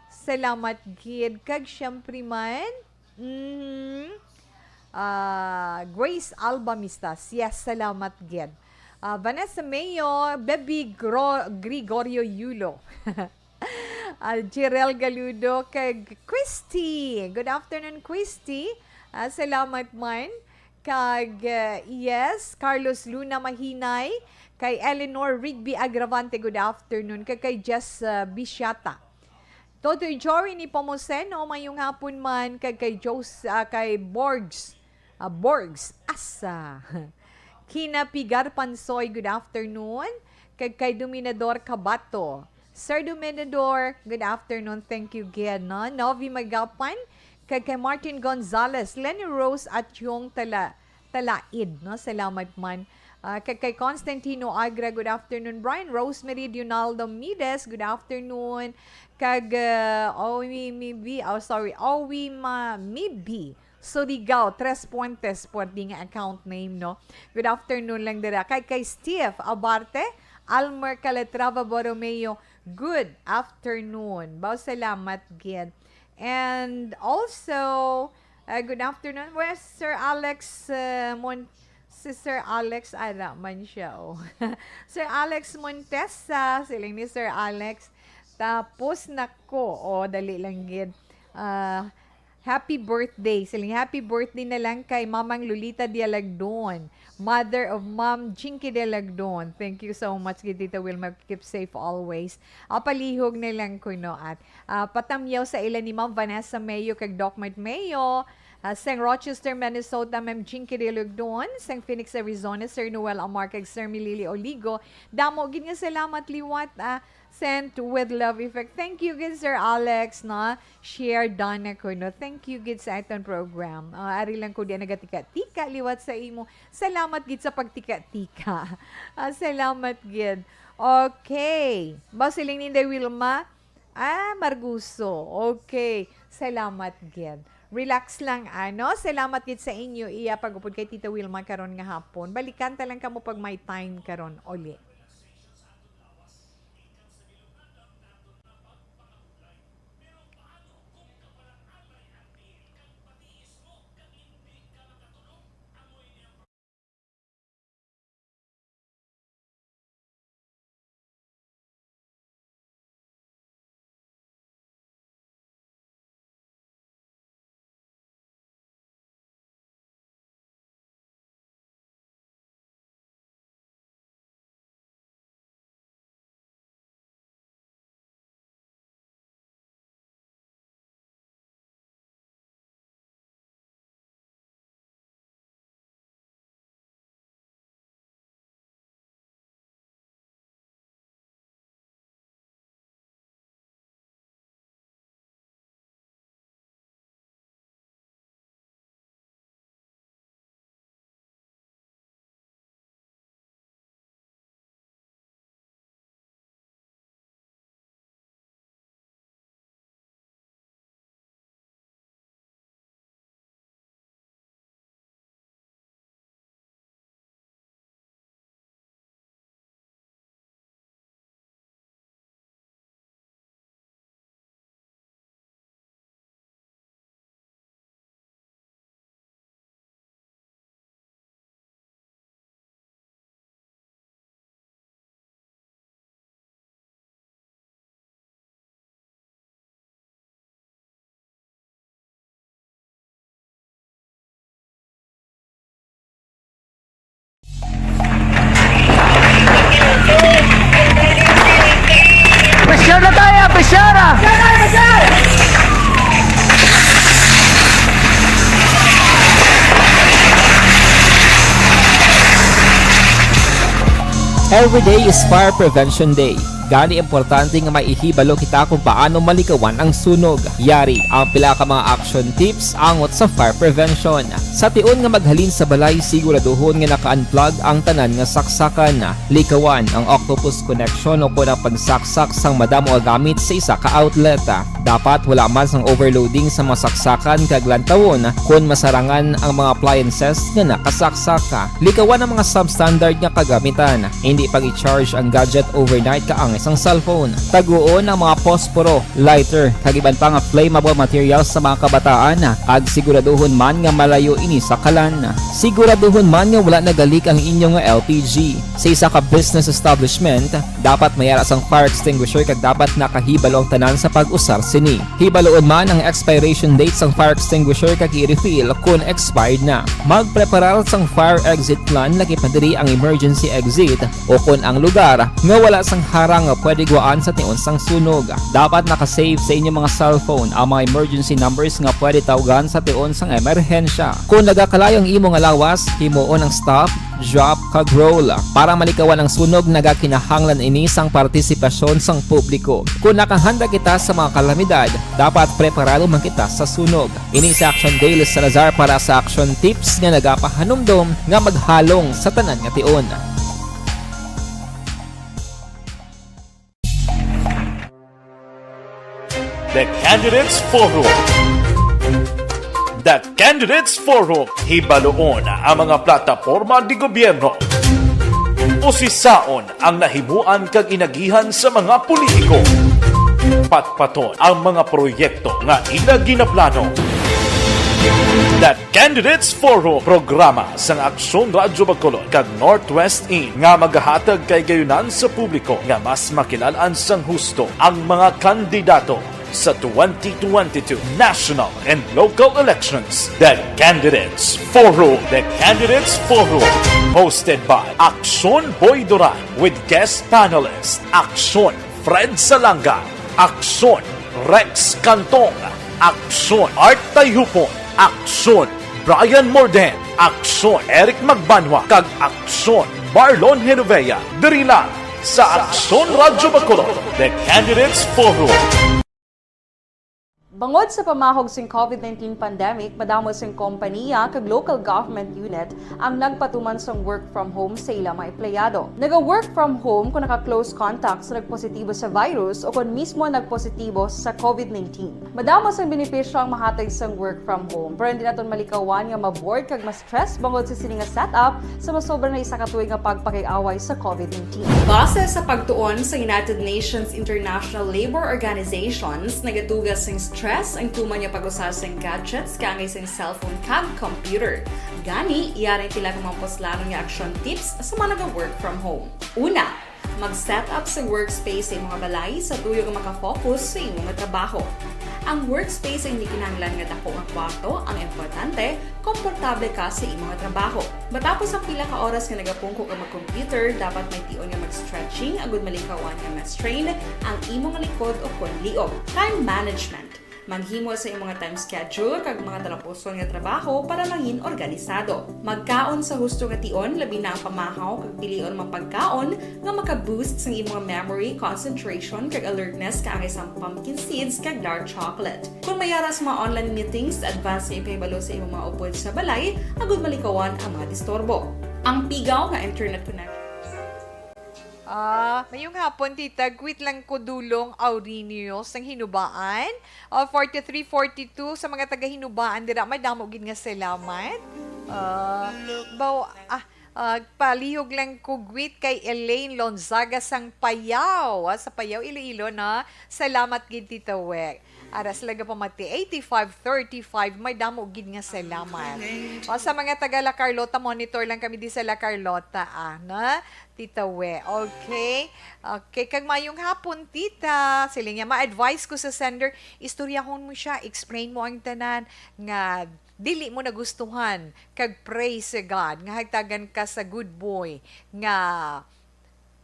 Salamat gid. Kag syempre man, mhm. Ah, Grace Alba Mistas. Yes, salamat gid. Ah, Vanessa Mayo, Baby Gro-, Gregorio Yulo. Ah, Jirel Galudo kag Christy. Good afternoon, Christy. Ah, salamat man. Kag, ah, yes, Carlos Luna Mahinay, kay Eleanor Rigby Agravante, good afternoon. Kag kay Jess, ah, Bisiata. Totoy Jory ni Pomoseno, mayong hapon man. Kag kay Jos-, ah, kay Borgs, ah, Borgs, asa. Kina Pigar Pansoy, good afternoon. Kag kay Dominador Cabato, Sir Dominador, good afternoon. Thank you gid, no? Novi Magapan, kag kay Martin Gonzalez, Lenny Rose at yung Tala, Talaid, no? Salamat man. Ah, kag kay Constantino Agra, good afternoon. Brian Rosemary Dionaldo Mides, good afternoon. Kag, ah, Owi Mibi, oh, sorry, Owi Ma Mibi. Surigao, Tres Puentes, pwede nga account name, no? Good afternoon lang dira. Kay, kay Steve Abarte, Almer Calatrava Borromeo, good afternoon. Bao salamat gid. And also, uh, good afternoon. Where's Sir Alex, uh, Mon-, si Sir Alex, ara man siya, oh. Sir Alex Montesa, siling ni Sir Alex. Tapos, nako, oh, dali lang gid. Ah, happy birthday. Siling, happy birthday na lang kay Mamang Lolita Dialagdon, mother of Ma'am Jinky Dialagdon. Thank you so much, gid, Tita Wilma. Keep safe always. Ah, palihog na lang kuno at, ah, patamyaw sa ila ni Ma'am Vanessa Mayo kag Doc Mart Mayo. Ah, sang Rochester, Minnesota, Ma'am Jinky Dialagdon. Sang Phoenix, Arizona, Sir Noel Amar kag Sir Milili Oligo. Damo gid nga salamat liwat, ah, Sent with love effect. Thank you gid, Sir Alex, no? Share done ako, no? Thank you gid sa aton program. Ah, ari lang ko di nagatika-tika liwat sa imo. Salamat gid sa pagtika-tika. Ah, salamat gid. Okay. Ba siling ni Inday Wilma? Ah, Marguso. Okay. Salamat gid. Relax lang, ano? Salamat gid sa inyo. Iya pag-upod kay Tita Wilma karon nga hapon. Balikan ta lang kamo pag may time karon uli. Pressure na tayo, pressure! Every day is Fire Prevention Day. Gani, importante nga may ihibalo kita kung paano malikawan ang sunog. Yari ang pila ka mga action tips angot sa fire prevention. Sa tion nga maghalin sa balay, siguraduhon nga naka-unplug ang tanan nga saksakan. Likawan ang octopus connection o kon ang pagsaksak sang madamo nga gamit sa isa ka outlet. Dapat wala man sang overloading sa mga saksakan kag lantawon kon masarangan ang mga appliances nga nakasaksak. Likawan ang mga substandard nga kagamitan. Indi pag-i-charge ang gadget overnight kaangay sang cellphone. Taguon ang mga posporo, lighter, kag iban pa nga flammable materials sa mga kabataan, kag siguraduhon man nga malayo ini sa kalan. Siguraduhon man nga wala nagalik ang inyo nga L P G. Sa isa ka business establishment, dapat may ara sang fire extinguisher kag dapat nakahibalo ang tanan sa pag-usar sini. Hibaluon man ang expiration date sang fire extinguisher kag i-refill kon expired na. Magpreparar sang fire exit plan, lakip na diri ang emergency exit o kon ang lugar nga wala sang harang nga pwede gwaan sa tion sang sunog. Dapat naka-save sa inyo mga cellphone ang mga emergency numbers nga pwede tawgan sa tion sang emerhensya. Kon nagakalayo ang imo nga lawas, himuon ang stop, drop, kag roll. Para malikawan ang sunog, nagakinahanglan ini sang partisipasyon sang publiko. Kung nakahanda kita sa mga kalamidad, dapat preparado man kita sa sunog. Ini si Action Dale Salazar para sa Action Tips nga nagapahanumdom nga maghalong sa tanan nga tion. The Candidates Forum. The Candidates Forum. Hibaluon ang mga plataporma di gobyerno. Usisaon ang nahimuan kag inagihan sa mga politiko. Patpaton ang mga proyekto nga ila ginaplano. The Candidates Forum, programa sang Aksyon Radyo Bacolod kag Northwest In nga magahatag kay gayunan sa publiko nga mas makilal-an sang husto ang mga kandidato sa twenty twenty-two national and local elections. The Candidates Forum. The Candidates Forum, hosted by Aksyon Boy Duran with guest panelist Aksyon Fred Salanga, Aksyon Rex Cantong, Aksyon Art Tayhupon, Aksyon Brian Morden, Aksyon Eric Magbanwa, kag Aksyon Marlon Genovea. Diri lang sa Aksyon Radyo Bacolod, The Candidates Forum. Bangod sa pamahog sing COVID nineteen pandemic, madamo sing kompaniya kag local government unit ang nagpatuman sang work from home sa ila mga empleyado. Naga-work from home kung naka-close contact sa nagpositibo sa virus o kon mismo nagpositibo sa COVID nineteen. Madamo sang benepisyo ang mahatag sang work from home, pero hindi naton malikawan nga ma-bored kag ma-stress bangod sa sini nga setup sa masobra na isa ka tuig nga pagpakig-away sa COVID nineteen. Base sa pagtuon sa United Nations International Labor Organizations, nagatuga sing stress ang tuman nga pag-usa sing gadgets kaangay sing cellphone kag computer. Gani, iya rin pila ka mga puslanon nga action tips sa mga naga-work from home. Una, mag-set up sa workspace sa imong balay sa tuyo nga makafocus sa imong trabaho. Ang workspace ay hindi kinahanglan nga dako nga kwarto, ang importante, komportable ka sa imong trabaho. Matapos ang pila ka oras nga nagapungko ka mag-computer, dapat may tion nga mag-stretching agud malikawan nga ma-strain ang imong likod o kon liog. Time management. Maghimo sa imong time schedule kag mga talapuson nga trabaho para mangin organisado. Magkaon sa husto nga tion, labi na ang pamahaw kag pilion mga pagkaon nga maka-boost sang imong memory, concentration, kag alertness kaangay sang pumpkin seeds kag dark chocolate. Kung may ara sa mga online meetings, advance nga ipahibalo sa imong mga upod sa balay agud malikawan ang mga disturbo. Ang pigaw nga internet connection. Ah, mayong hapon, tita. Greet lang ko, Dulong Aurinio sang Hinubaan. Ah, forty-three forty-two sa mga taga Hinubaan dira, madamo gid nga salamat. Ah, baw-, ah, ah, palihog lang ko, greet kay Elaine Lonzaga sang Payao, ah, sa Payao, Iloilo, na. Salamat gid, Tita Wek. Ara sila gapamati, eighty-five thirty-five, may damo gid nga salamat. O, sa mga taga La Carlota, monitor lang kami di sa La Carlota, ah, na, Tita We. Okay. Okay, kag mayong hapon, tita. Sila niya, ma-advise ko sa sender, istoryahon mo siya, explain mo ang tanan nga dili mo nagustuhan, kag pray sa God nga hagtagan ka sa good boy nga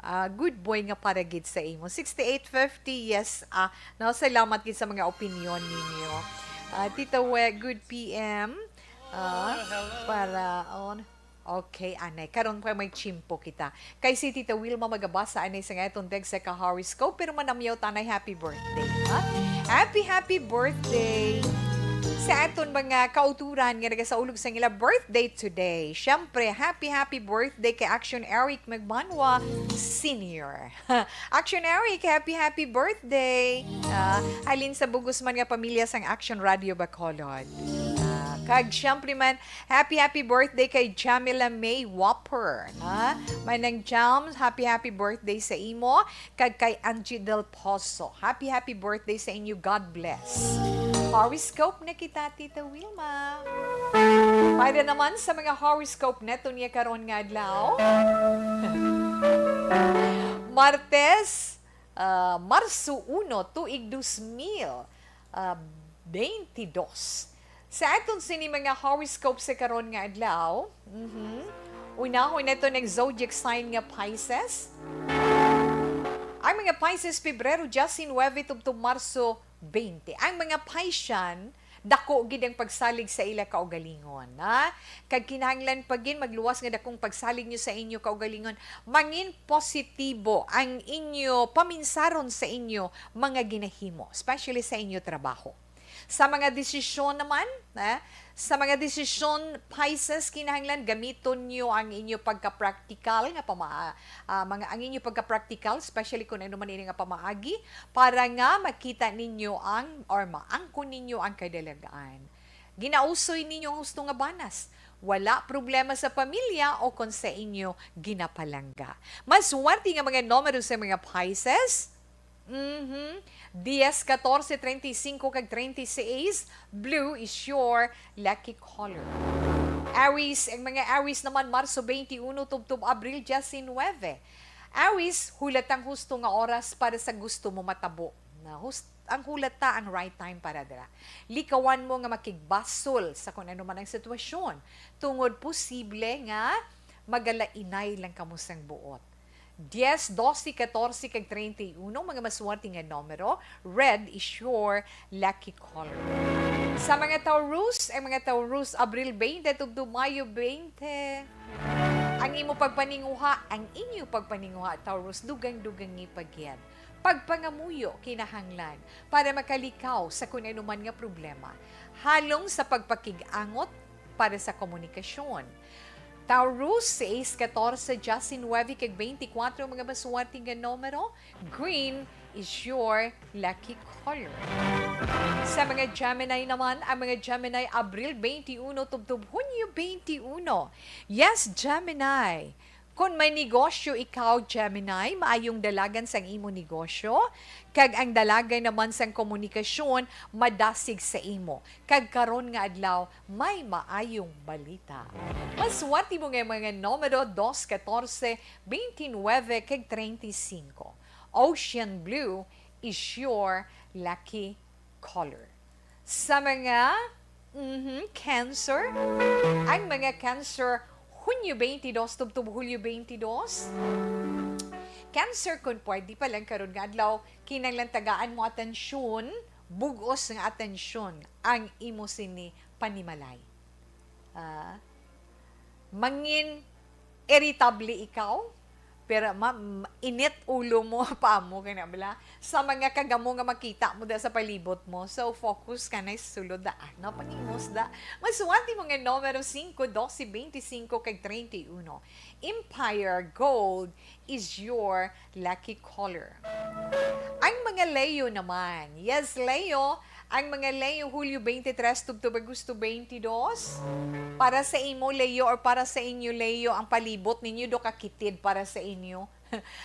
Ah, good boy nga para gid sa imo. Sixty-eight fifty, yes. Ah, no, salamat gid sa mga opinion ninyo. Ah, Tita We, good P M. Ah, para on. Okay, anay. Karon pa may tiyempo kita. Kay si Tita Wilma magabasa anay sa nga atong text sa ka-horoscope, pero manamyaw tanay happy birthday, ha? Happy, happy birthday sa aton mga kauturan nga nagasaulog sa ila birthday today. Syempre, happy, happy birthday kay Action Eric Magbanwa Senior. Action Eric, happy, happy birthday! Ah, halin sa bugos man nga pamilya sang Action Radio Bacolod. Ah, kag syempre man, happy, happy birthday kay Jamila May Wapper. Ah, Manang Jams, happy, happy birthday sa imo. Kag kay Angie Del Pozo. Happy, happy birthday sa inyo. God bless. Horoscope na kita, Tita Wilma. Para naman sa mga horoscope naton niya karon nga adlaw. Martes, ah, Marso uno, tuig dos mil, ah, twenty-dos. Sa aton sini mga horoscope sa karon nga adlaw, mhm, unahon nato ang zodiac sign nga Pisces. Ang mga Pisces, Pebrero diecinuebe tubtob Marso twenty. Ang mga Piscean, dako gid ang pagsalig sa ila kaugalingon, ha? Kag kinahanglan pa gid magluwas nga dakong pagsalig niyo sa inyo kaugalingon. Mangin positibo ang inyo paminsaron sa inyo mga ginahimo, especially sa inyo trabaho. Sa mga desisyon naman, ha? Sa mga desisyon, Pisces, kinahanglan gamiton niyo ang inyo pagka-practical nga pama-, ah, mga, ang inyo pagka-practical, especially kung ano man ini nga pamaagi, para nga makita ninyo ang, or maangkon ninyo ang kadalagan. Ginausoy ninyo ang husto nga banas. Wala problema sa pamilya o kon sa inyo ginapalangga. Maswerte nga mga numero sa mga Pisces. Mhm. Dies, katorse, treinta y cinco, kag treinta y seis. Blue is your lucky color. Aries, ang mga Aries naman, Marso twenty-one tubtob Abril diecinuebe. Aries, hulat ang husto nga oras para sa gusto mo matabo. Na hus-, ang hulat ta ang right time para dira. Likawan mo nga makigbasol sa kung ano man ang sitwasyon, tungod posible nga magalainay lang kamo sang buot. Dies, doce, katorse, kag treinta y uno, mga maswerte nga numero. Red is your lucky color. Sa mga Taurus, ang mga Taurus, Abril twenty tubtob Mayo twenty. Ang imo pagpaninguha, ang inyo pagpaninguha, Taurus, dugang-dugangi pa gid. Pagpangamuyo kinahanglan para makalikaw sa kun ano man nga problema, halong sa pagpakig-angot para sa komunikasyon. Taurus, sais, katorse, diecinuebe, kag twenty-cuatro, mga maswerte nga numero. Green is your lucky color. Sa mga Gemini naman, ang mga Gemini, Abril twenty-uno tubtob Hunyo twenty-uno. Yes, Gemini. Kon may negosyo ikaw, Gemini, maayong dalagan sang imo negosyo, kag ang dalagan naman sang komunikasyon madasig sa imo. Kag karon nga adlaw, may maayong balita. Maswerte mo nga mga numero, dos, katorse, twenty-nuebe, kag treinta y cinco. Ocean blue is your lucky color. Sa mga, mhm, Cancer, ang mga Cancer, Hunyo twenty-dos tubtob Hulyo twenty-dos. Cancer, kung pwede pa lang karon nga adlaw, kinahanglan tagaan mo atensyon, bug-os nga atensyon ang imo sini panimalay. Ah, mangin irritable ikaw, pero ma-, m-, init ulo mo, pa mo, kaya na bala, sa mga kagamo nga makita mo da sa palibot mo. So, focus ka na sa sulod da, ano, pangingos da. Maswerte mo nga numero singko, dose, bente singko, kag treinta y uno. Empire Gold is your lucky color. Ang mga Leo naman. Yes, Leo. Ang mga Leo, Hulyo twenty-tres tubtob Agosto twenty-dos. Para sa imo, Leo, or para sa inyo, Leo, ang palibot ninyo do ka kitid para sa inyo.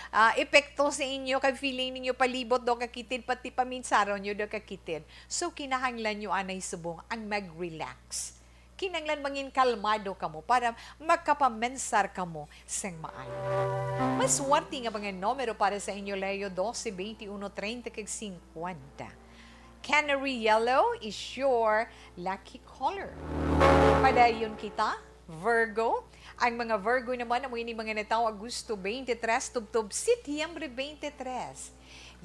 Ah, epekto sa inyo, kay feeling ninyo palibot do ka kitid, pati paminsaron nyo do ka kitid. So, kinahanglan nyo anay subong ang mag-relax. Kinahanglan mangin kalmado kamo para makapamensar kamo sing maayo. Maswerte nga mga numero para sa inyo, Leo, dose, bente, uno, treinta, kag cincuenta. Canary yellow is your lucky color. Padayon kita, Virgo. Ang mga Virgo naman, amo ini mga natawo Agosto twenty-three tubtob Setyembre twenty-three.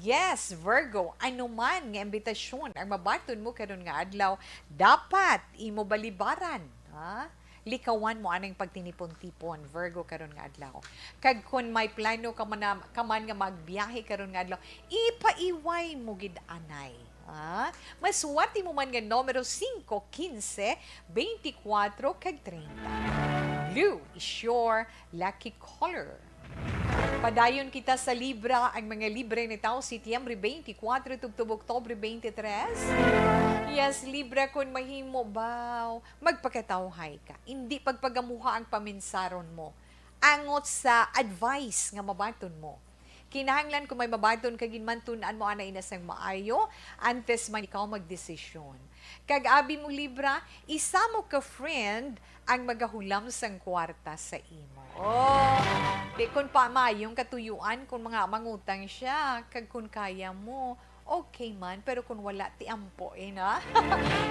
Yes, Virgo, anuman nga imbitasyon ang mabaton mo karon nga adlaw, dapat imo balibaran, ha? Likawan mo anang pagtinipon-tipon, Virgo, karon nga adlaw. Kag kon may plano ka man, ka man nga magbiyahe karon nga adlaw, ipaiway mo gid anay. Ah, maswerte mo man nga numero singko, kinse, bente-kuwatro, kag treinta. Blue is your lucky color. Padayon kita sa Libra. Ang mga Libra natawo Setyembre twenty-four tubtob Oktubre twenty-three. Yes, Libra, kun mahimo, baw, magpakatawhay ka. Indi pagpagamuha ang paminsaron mo. Angot sa advice nga mabaton mo. Kinahanglan kung may mabaton ka, ginmantun-an mo ana ina sang maayo antes man ikaw magdesisyon. Kag abi mo, Libra, isa mo ka friend ang magahulam sang kwarta sa imo. Oh, di kun pa maayong katuyuan kung mga mangutang siya, kag kung kaya mo, okay man, pero kung wala, tiampo, eh, na?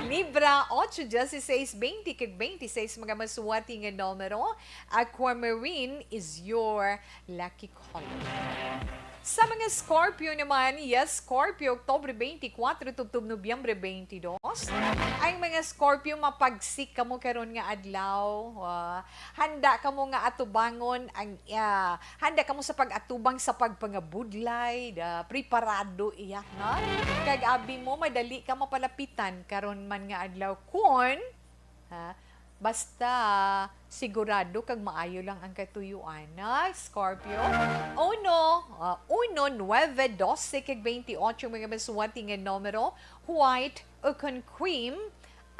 Libra, ocho, dieciséis, bente, kag bente-seis, mga maswerte nga numero. Aquamarine is your lucky color. Sa mga Scorpio naman, yes, Scorpio, Oktubre twenty-four tubtob Nobyembre twenty-two. Ang mga Scorpio, mapagsik kamo karon nga adlaw. Ah, handa kamo nga atubangon ang, ah, handa kamo sa pag-atubang sa pagpangabudlay, da, preparado iya, no? Kag abi mo, madali ka mapalapitan karon man nga adlaw kun, ha, basta sigurado kag maayo lang ang katuyuan, na Scorpio. Uno, ah, uno, nuebe, doce, kag twenty-eight, mga masuwati nga numero, white o kon cream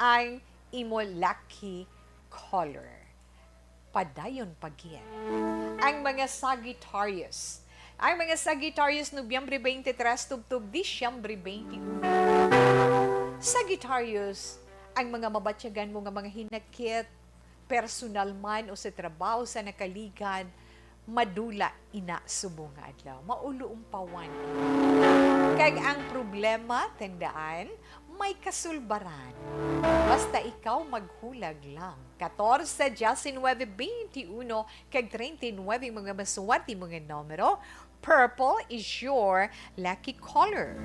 ang imo lucky color. Padayon pa gid ang mga Sagittarius. Ang mga Sagittarius, Nobyembre twenty-three tubtob Disyembre twenty-one. Sagittarius, ang mga mabatyagan mo nga mga hinakit, personal man o sa trabaho, sa nakaligad, madula ina subong nga adlaw. Maulumpawan. Kag ang problema, tandaan, may kasulbaran. Basta ikaw maghulag lang. Katorse, diecinuebe, veintiuno, kag treinta y nueve, mga masuwerte mo nga numero. Purple is your lucky color.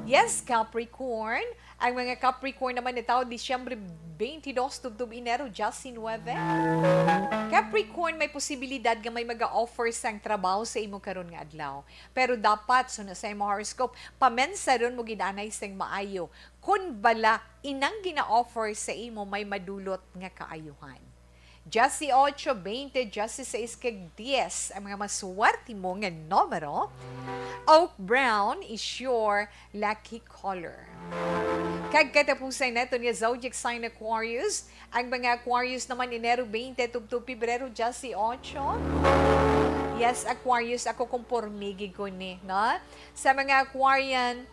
Yes, Capricorn. Ang mga Capricorn naman natawo Disyembre twenty-two tubtob Enero diecinuebe. Capricorn, may posibilidad nga may maga-offer sang trabaho sa imo karon nga adlaw. Pero dapat, suno sa imo horoscope, pamensaron mo gid anay sing maayo kun bala inang gina-offer sa imo may madulot nga kaayuhan. Dieciocho, veinte, dieciséis, kag diez ang mga maswerte mo nga numero. Oak brown is your lucky color. Kag katapusan naton nga zodiac sign, Aquarius. Ang mga Aquarius naman, Enero twenty tubtob Pebrero dieciocho. Yes, Aquarius, ako kumporme gid ko ni, no? Sa mga Aquarian,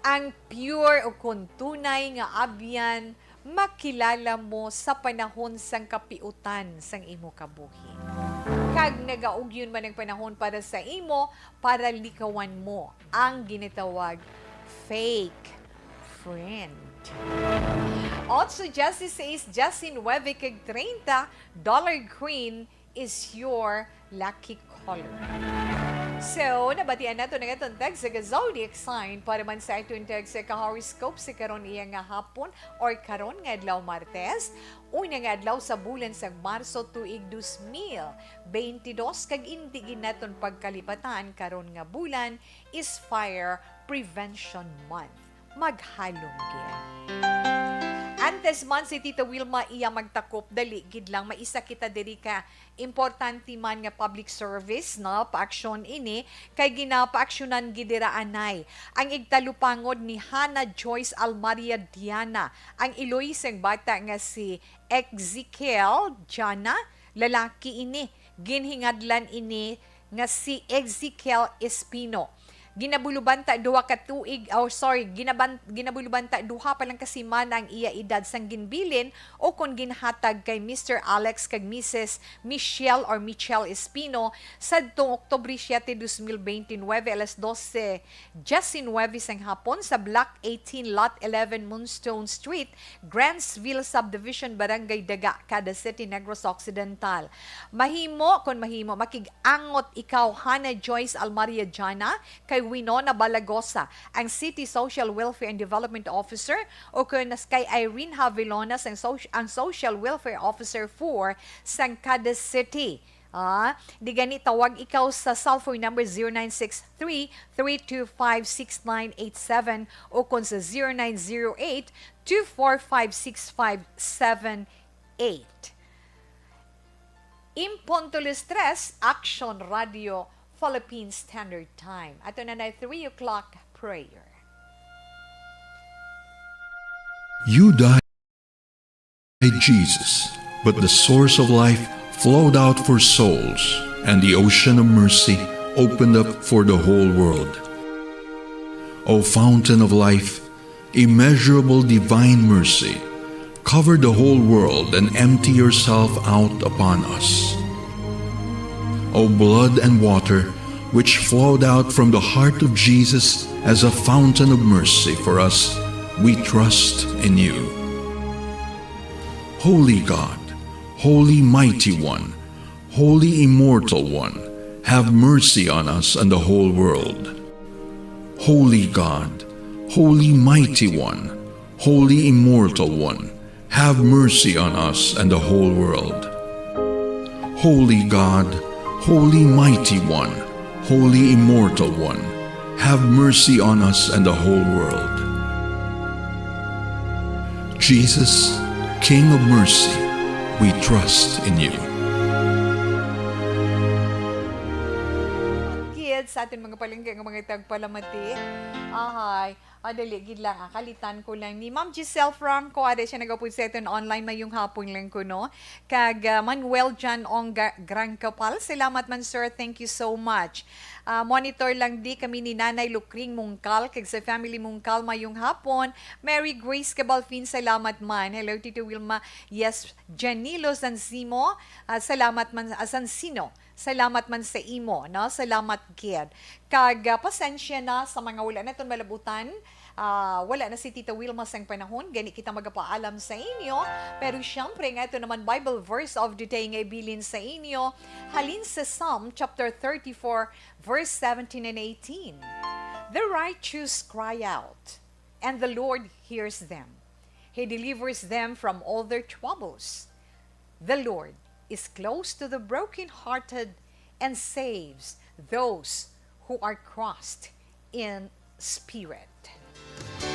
ang pure o kon tunay nga abyan makilala mo sa panahon sang kapiutan sang imo kabuhi. Kag nagaugyon man ang panahon para sa imo, para likawan mo ang ginatawag fake friend. Otso, dieciséis, diecinuebe, kag treinta, dollar green is your lucky color. So, nabatian nato na nga tuntag sa zodiac sign para man sa aton tag sa ka-horoscope sa karon iya nga hapon or karon nga adlaw Martes, una nga adlaw sa bulan sang Marso tuig dos mil beintidos, kag indi gid naton pagkalipatan karon nga bulan is Fire Prevention Month. Maghalong gid. Antes man si Tita Wilma iya magtakop, dali gid lang, may isa kita diri ka importante man nga public service, no? Paaksyon ini, kay ginapaaksyonan gid dira anay ang igtalupangod ni Hana Joyce Almaria Diana, ang iloy sang bata nga si Ezekiel Diana, lalaki ini. Ginhingadlan ini nga si Ezekiel Espino. Ginabulubanta duha ka tuig, oh, sorry, ginaban-, ginabulubanta duha pa lang ka semana ang iya edad sang ginbilin o kon ginhatag kay Mister Alex kag Missus Michelle or Michelle Espino sadtong Oktubre siete, dos mil beintinuebe, alas dose diecinuebe sang hapon sa Block eighteen, Lot eleven, Moonstone Street, Grantsville Subdivision, Barangay Daga, Cada City, Negros Occidental. Mahimo, kon mahimo, makig-angot ikaw, Hana Joyce Almaria Jana, kay Winona Balagosa, ang City Social Welfare and Development Officer, o kon nas-, kay Irene Havilonas, ang soc-, ang Social Welfare Officer four sang Cada City. Ah, di gani, tawag ikaw sa cellphone number zero nine six three, three two five, six nine eight seven o kon sa zero nine zero eight, two four five, six five seven eight. En punto las tres, Action Radio, Philippine Standard Time. Ato na na three o'clock prayer. You died, Jesus, but the source of life flowed out for souls, and the ocean of mercy opened up for the whole world. O fountain of life, immeasurable divine mercy, cover the whole world and empty yourself out upon us. O blood and water, which flowed out from the heart of Jesus as a fountain of mercy for us, we trust in you. Holy God, Holy Mighty One, Holy Immortal One, have mercy on us and the whole world. Holy God, Holy Mighty One, Holy Immortal One, have mercy on us and the whole world. Holy God, Holy Mighty One, Holy Immortal One, have mercy on us and the whole world. Jesus, King of Mercy, we trust in you. Kids, sa aton mga palangga nga mga tagpalamati. Ahay, ah, dali gid lang, ah, kalitan ko lang ni Ma'am Giselle Franco, ada siya nagapod sa aton online. Mayong hapon lang ko, no? Kag, ah, Manuel John Ong Ga-, Grangkapal, salamat man, sir. Thank you so much. Ah, monitor lang di kami ni Nanay Lukring Mungkal, kag sa family Mungkal, mayong hapon. Mary Grace Cabalfin, salamat man. Hello, Tito Wilma. Yes, Janilo Zanzimo, ah, salamat man, ah, Zanzino. Salamat man sa imo, no? Salamat gid. Kag, ah, pasensya na sa mga wala naton malabutan. Ah, wala na si Tita Wilma sang panahon, gani kita magapaalam sa inyo. Pero siyempre, nga ito naman Bible verse of the day nga ibilin sa inyo, halin sa Psalm chapter thirty-four, verse seventeen and eighteen. The righteous cry out, and the Lord hears them. He delivers them from all their troubles. The Lord is close to the brokenhearted and saves those who are crushed in spirit.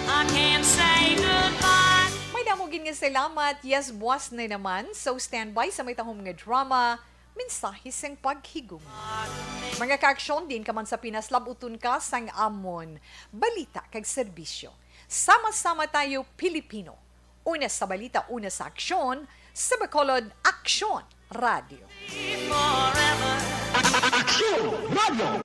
I can't say goodbye. May damo gid nga salamat. Yes, buwas na naman. So, standby sa may tahom nga drama, Mensahe sang Paghigugma. Mga kaaksyon, diin ka man sa Pinas, lab-uton ka sang amon balita kag serbisyo. Sama-sama tayo, Pilipino. Una sa balita, una sa aksyon, sa Bacolod Aksyon Radio. Aksyon Radio!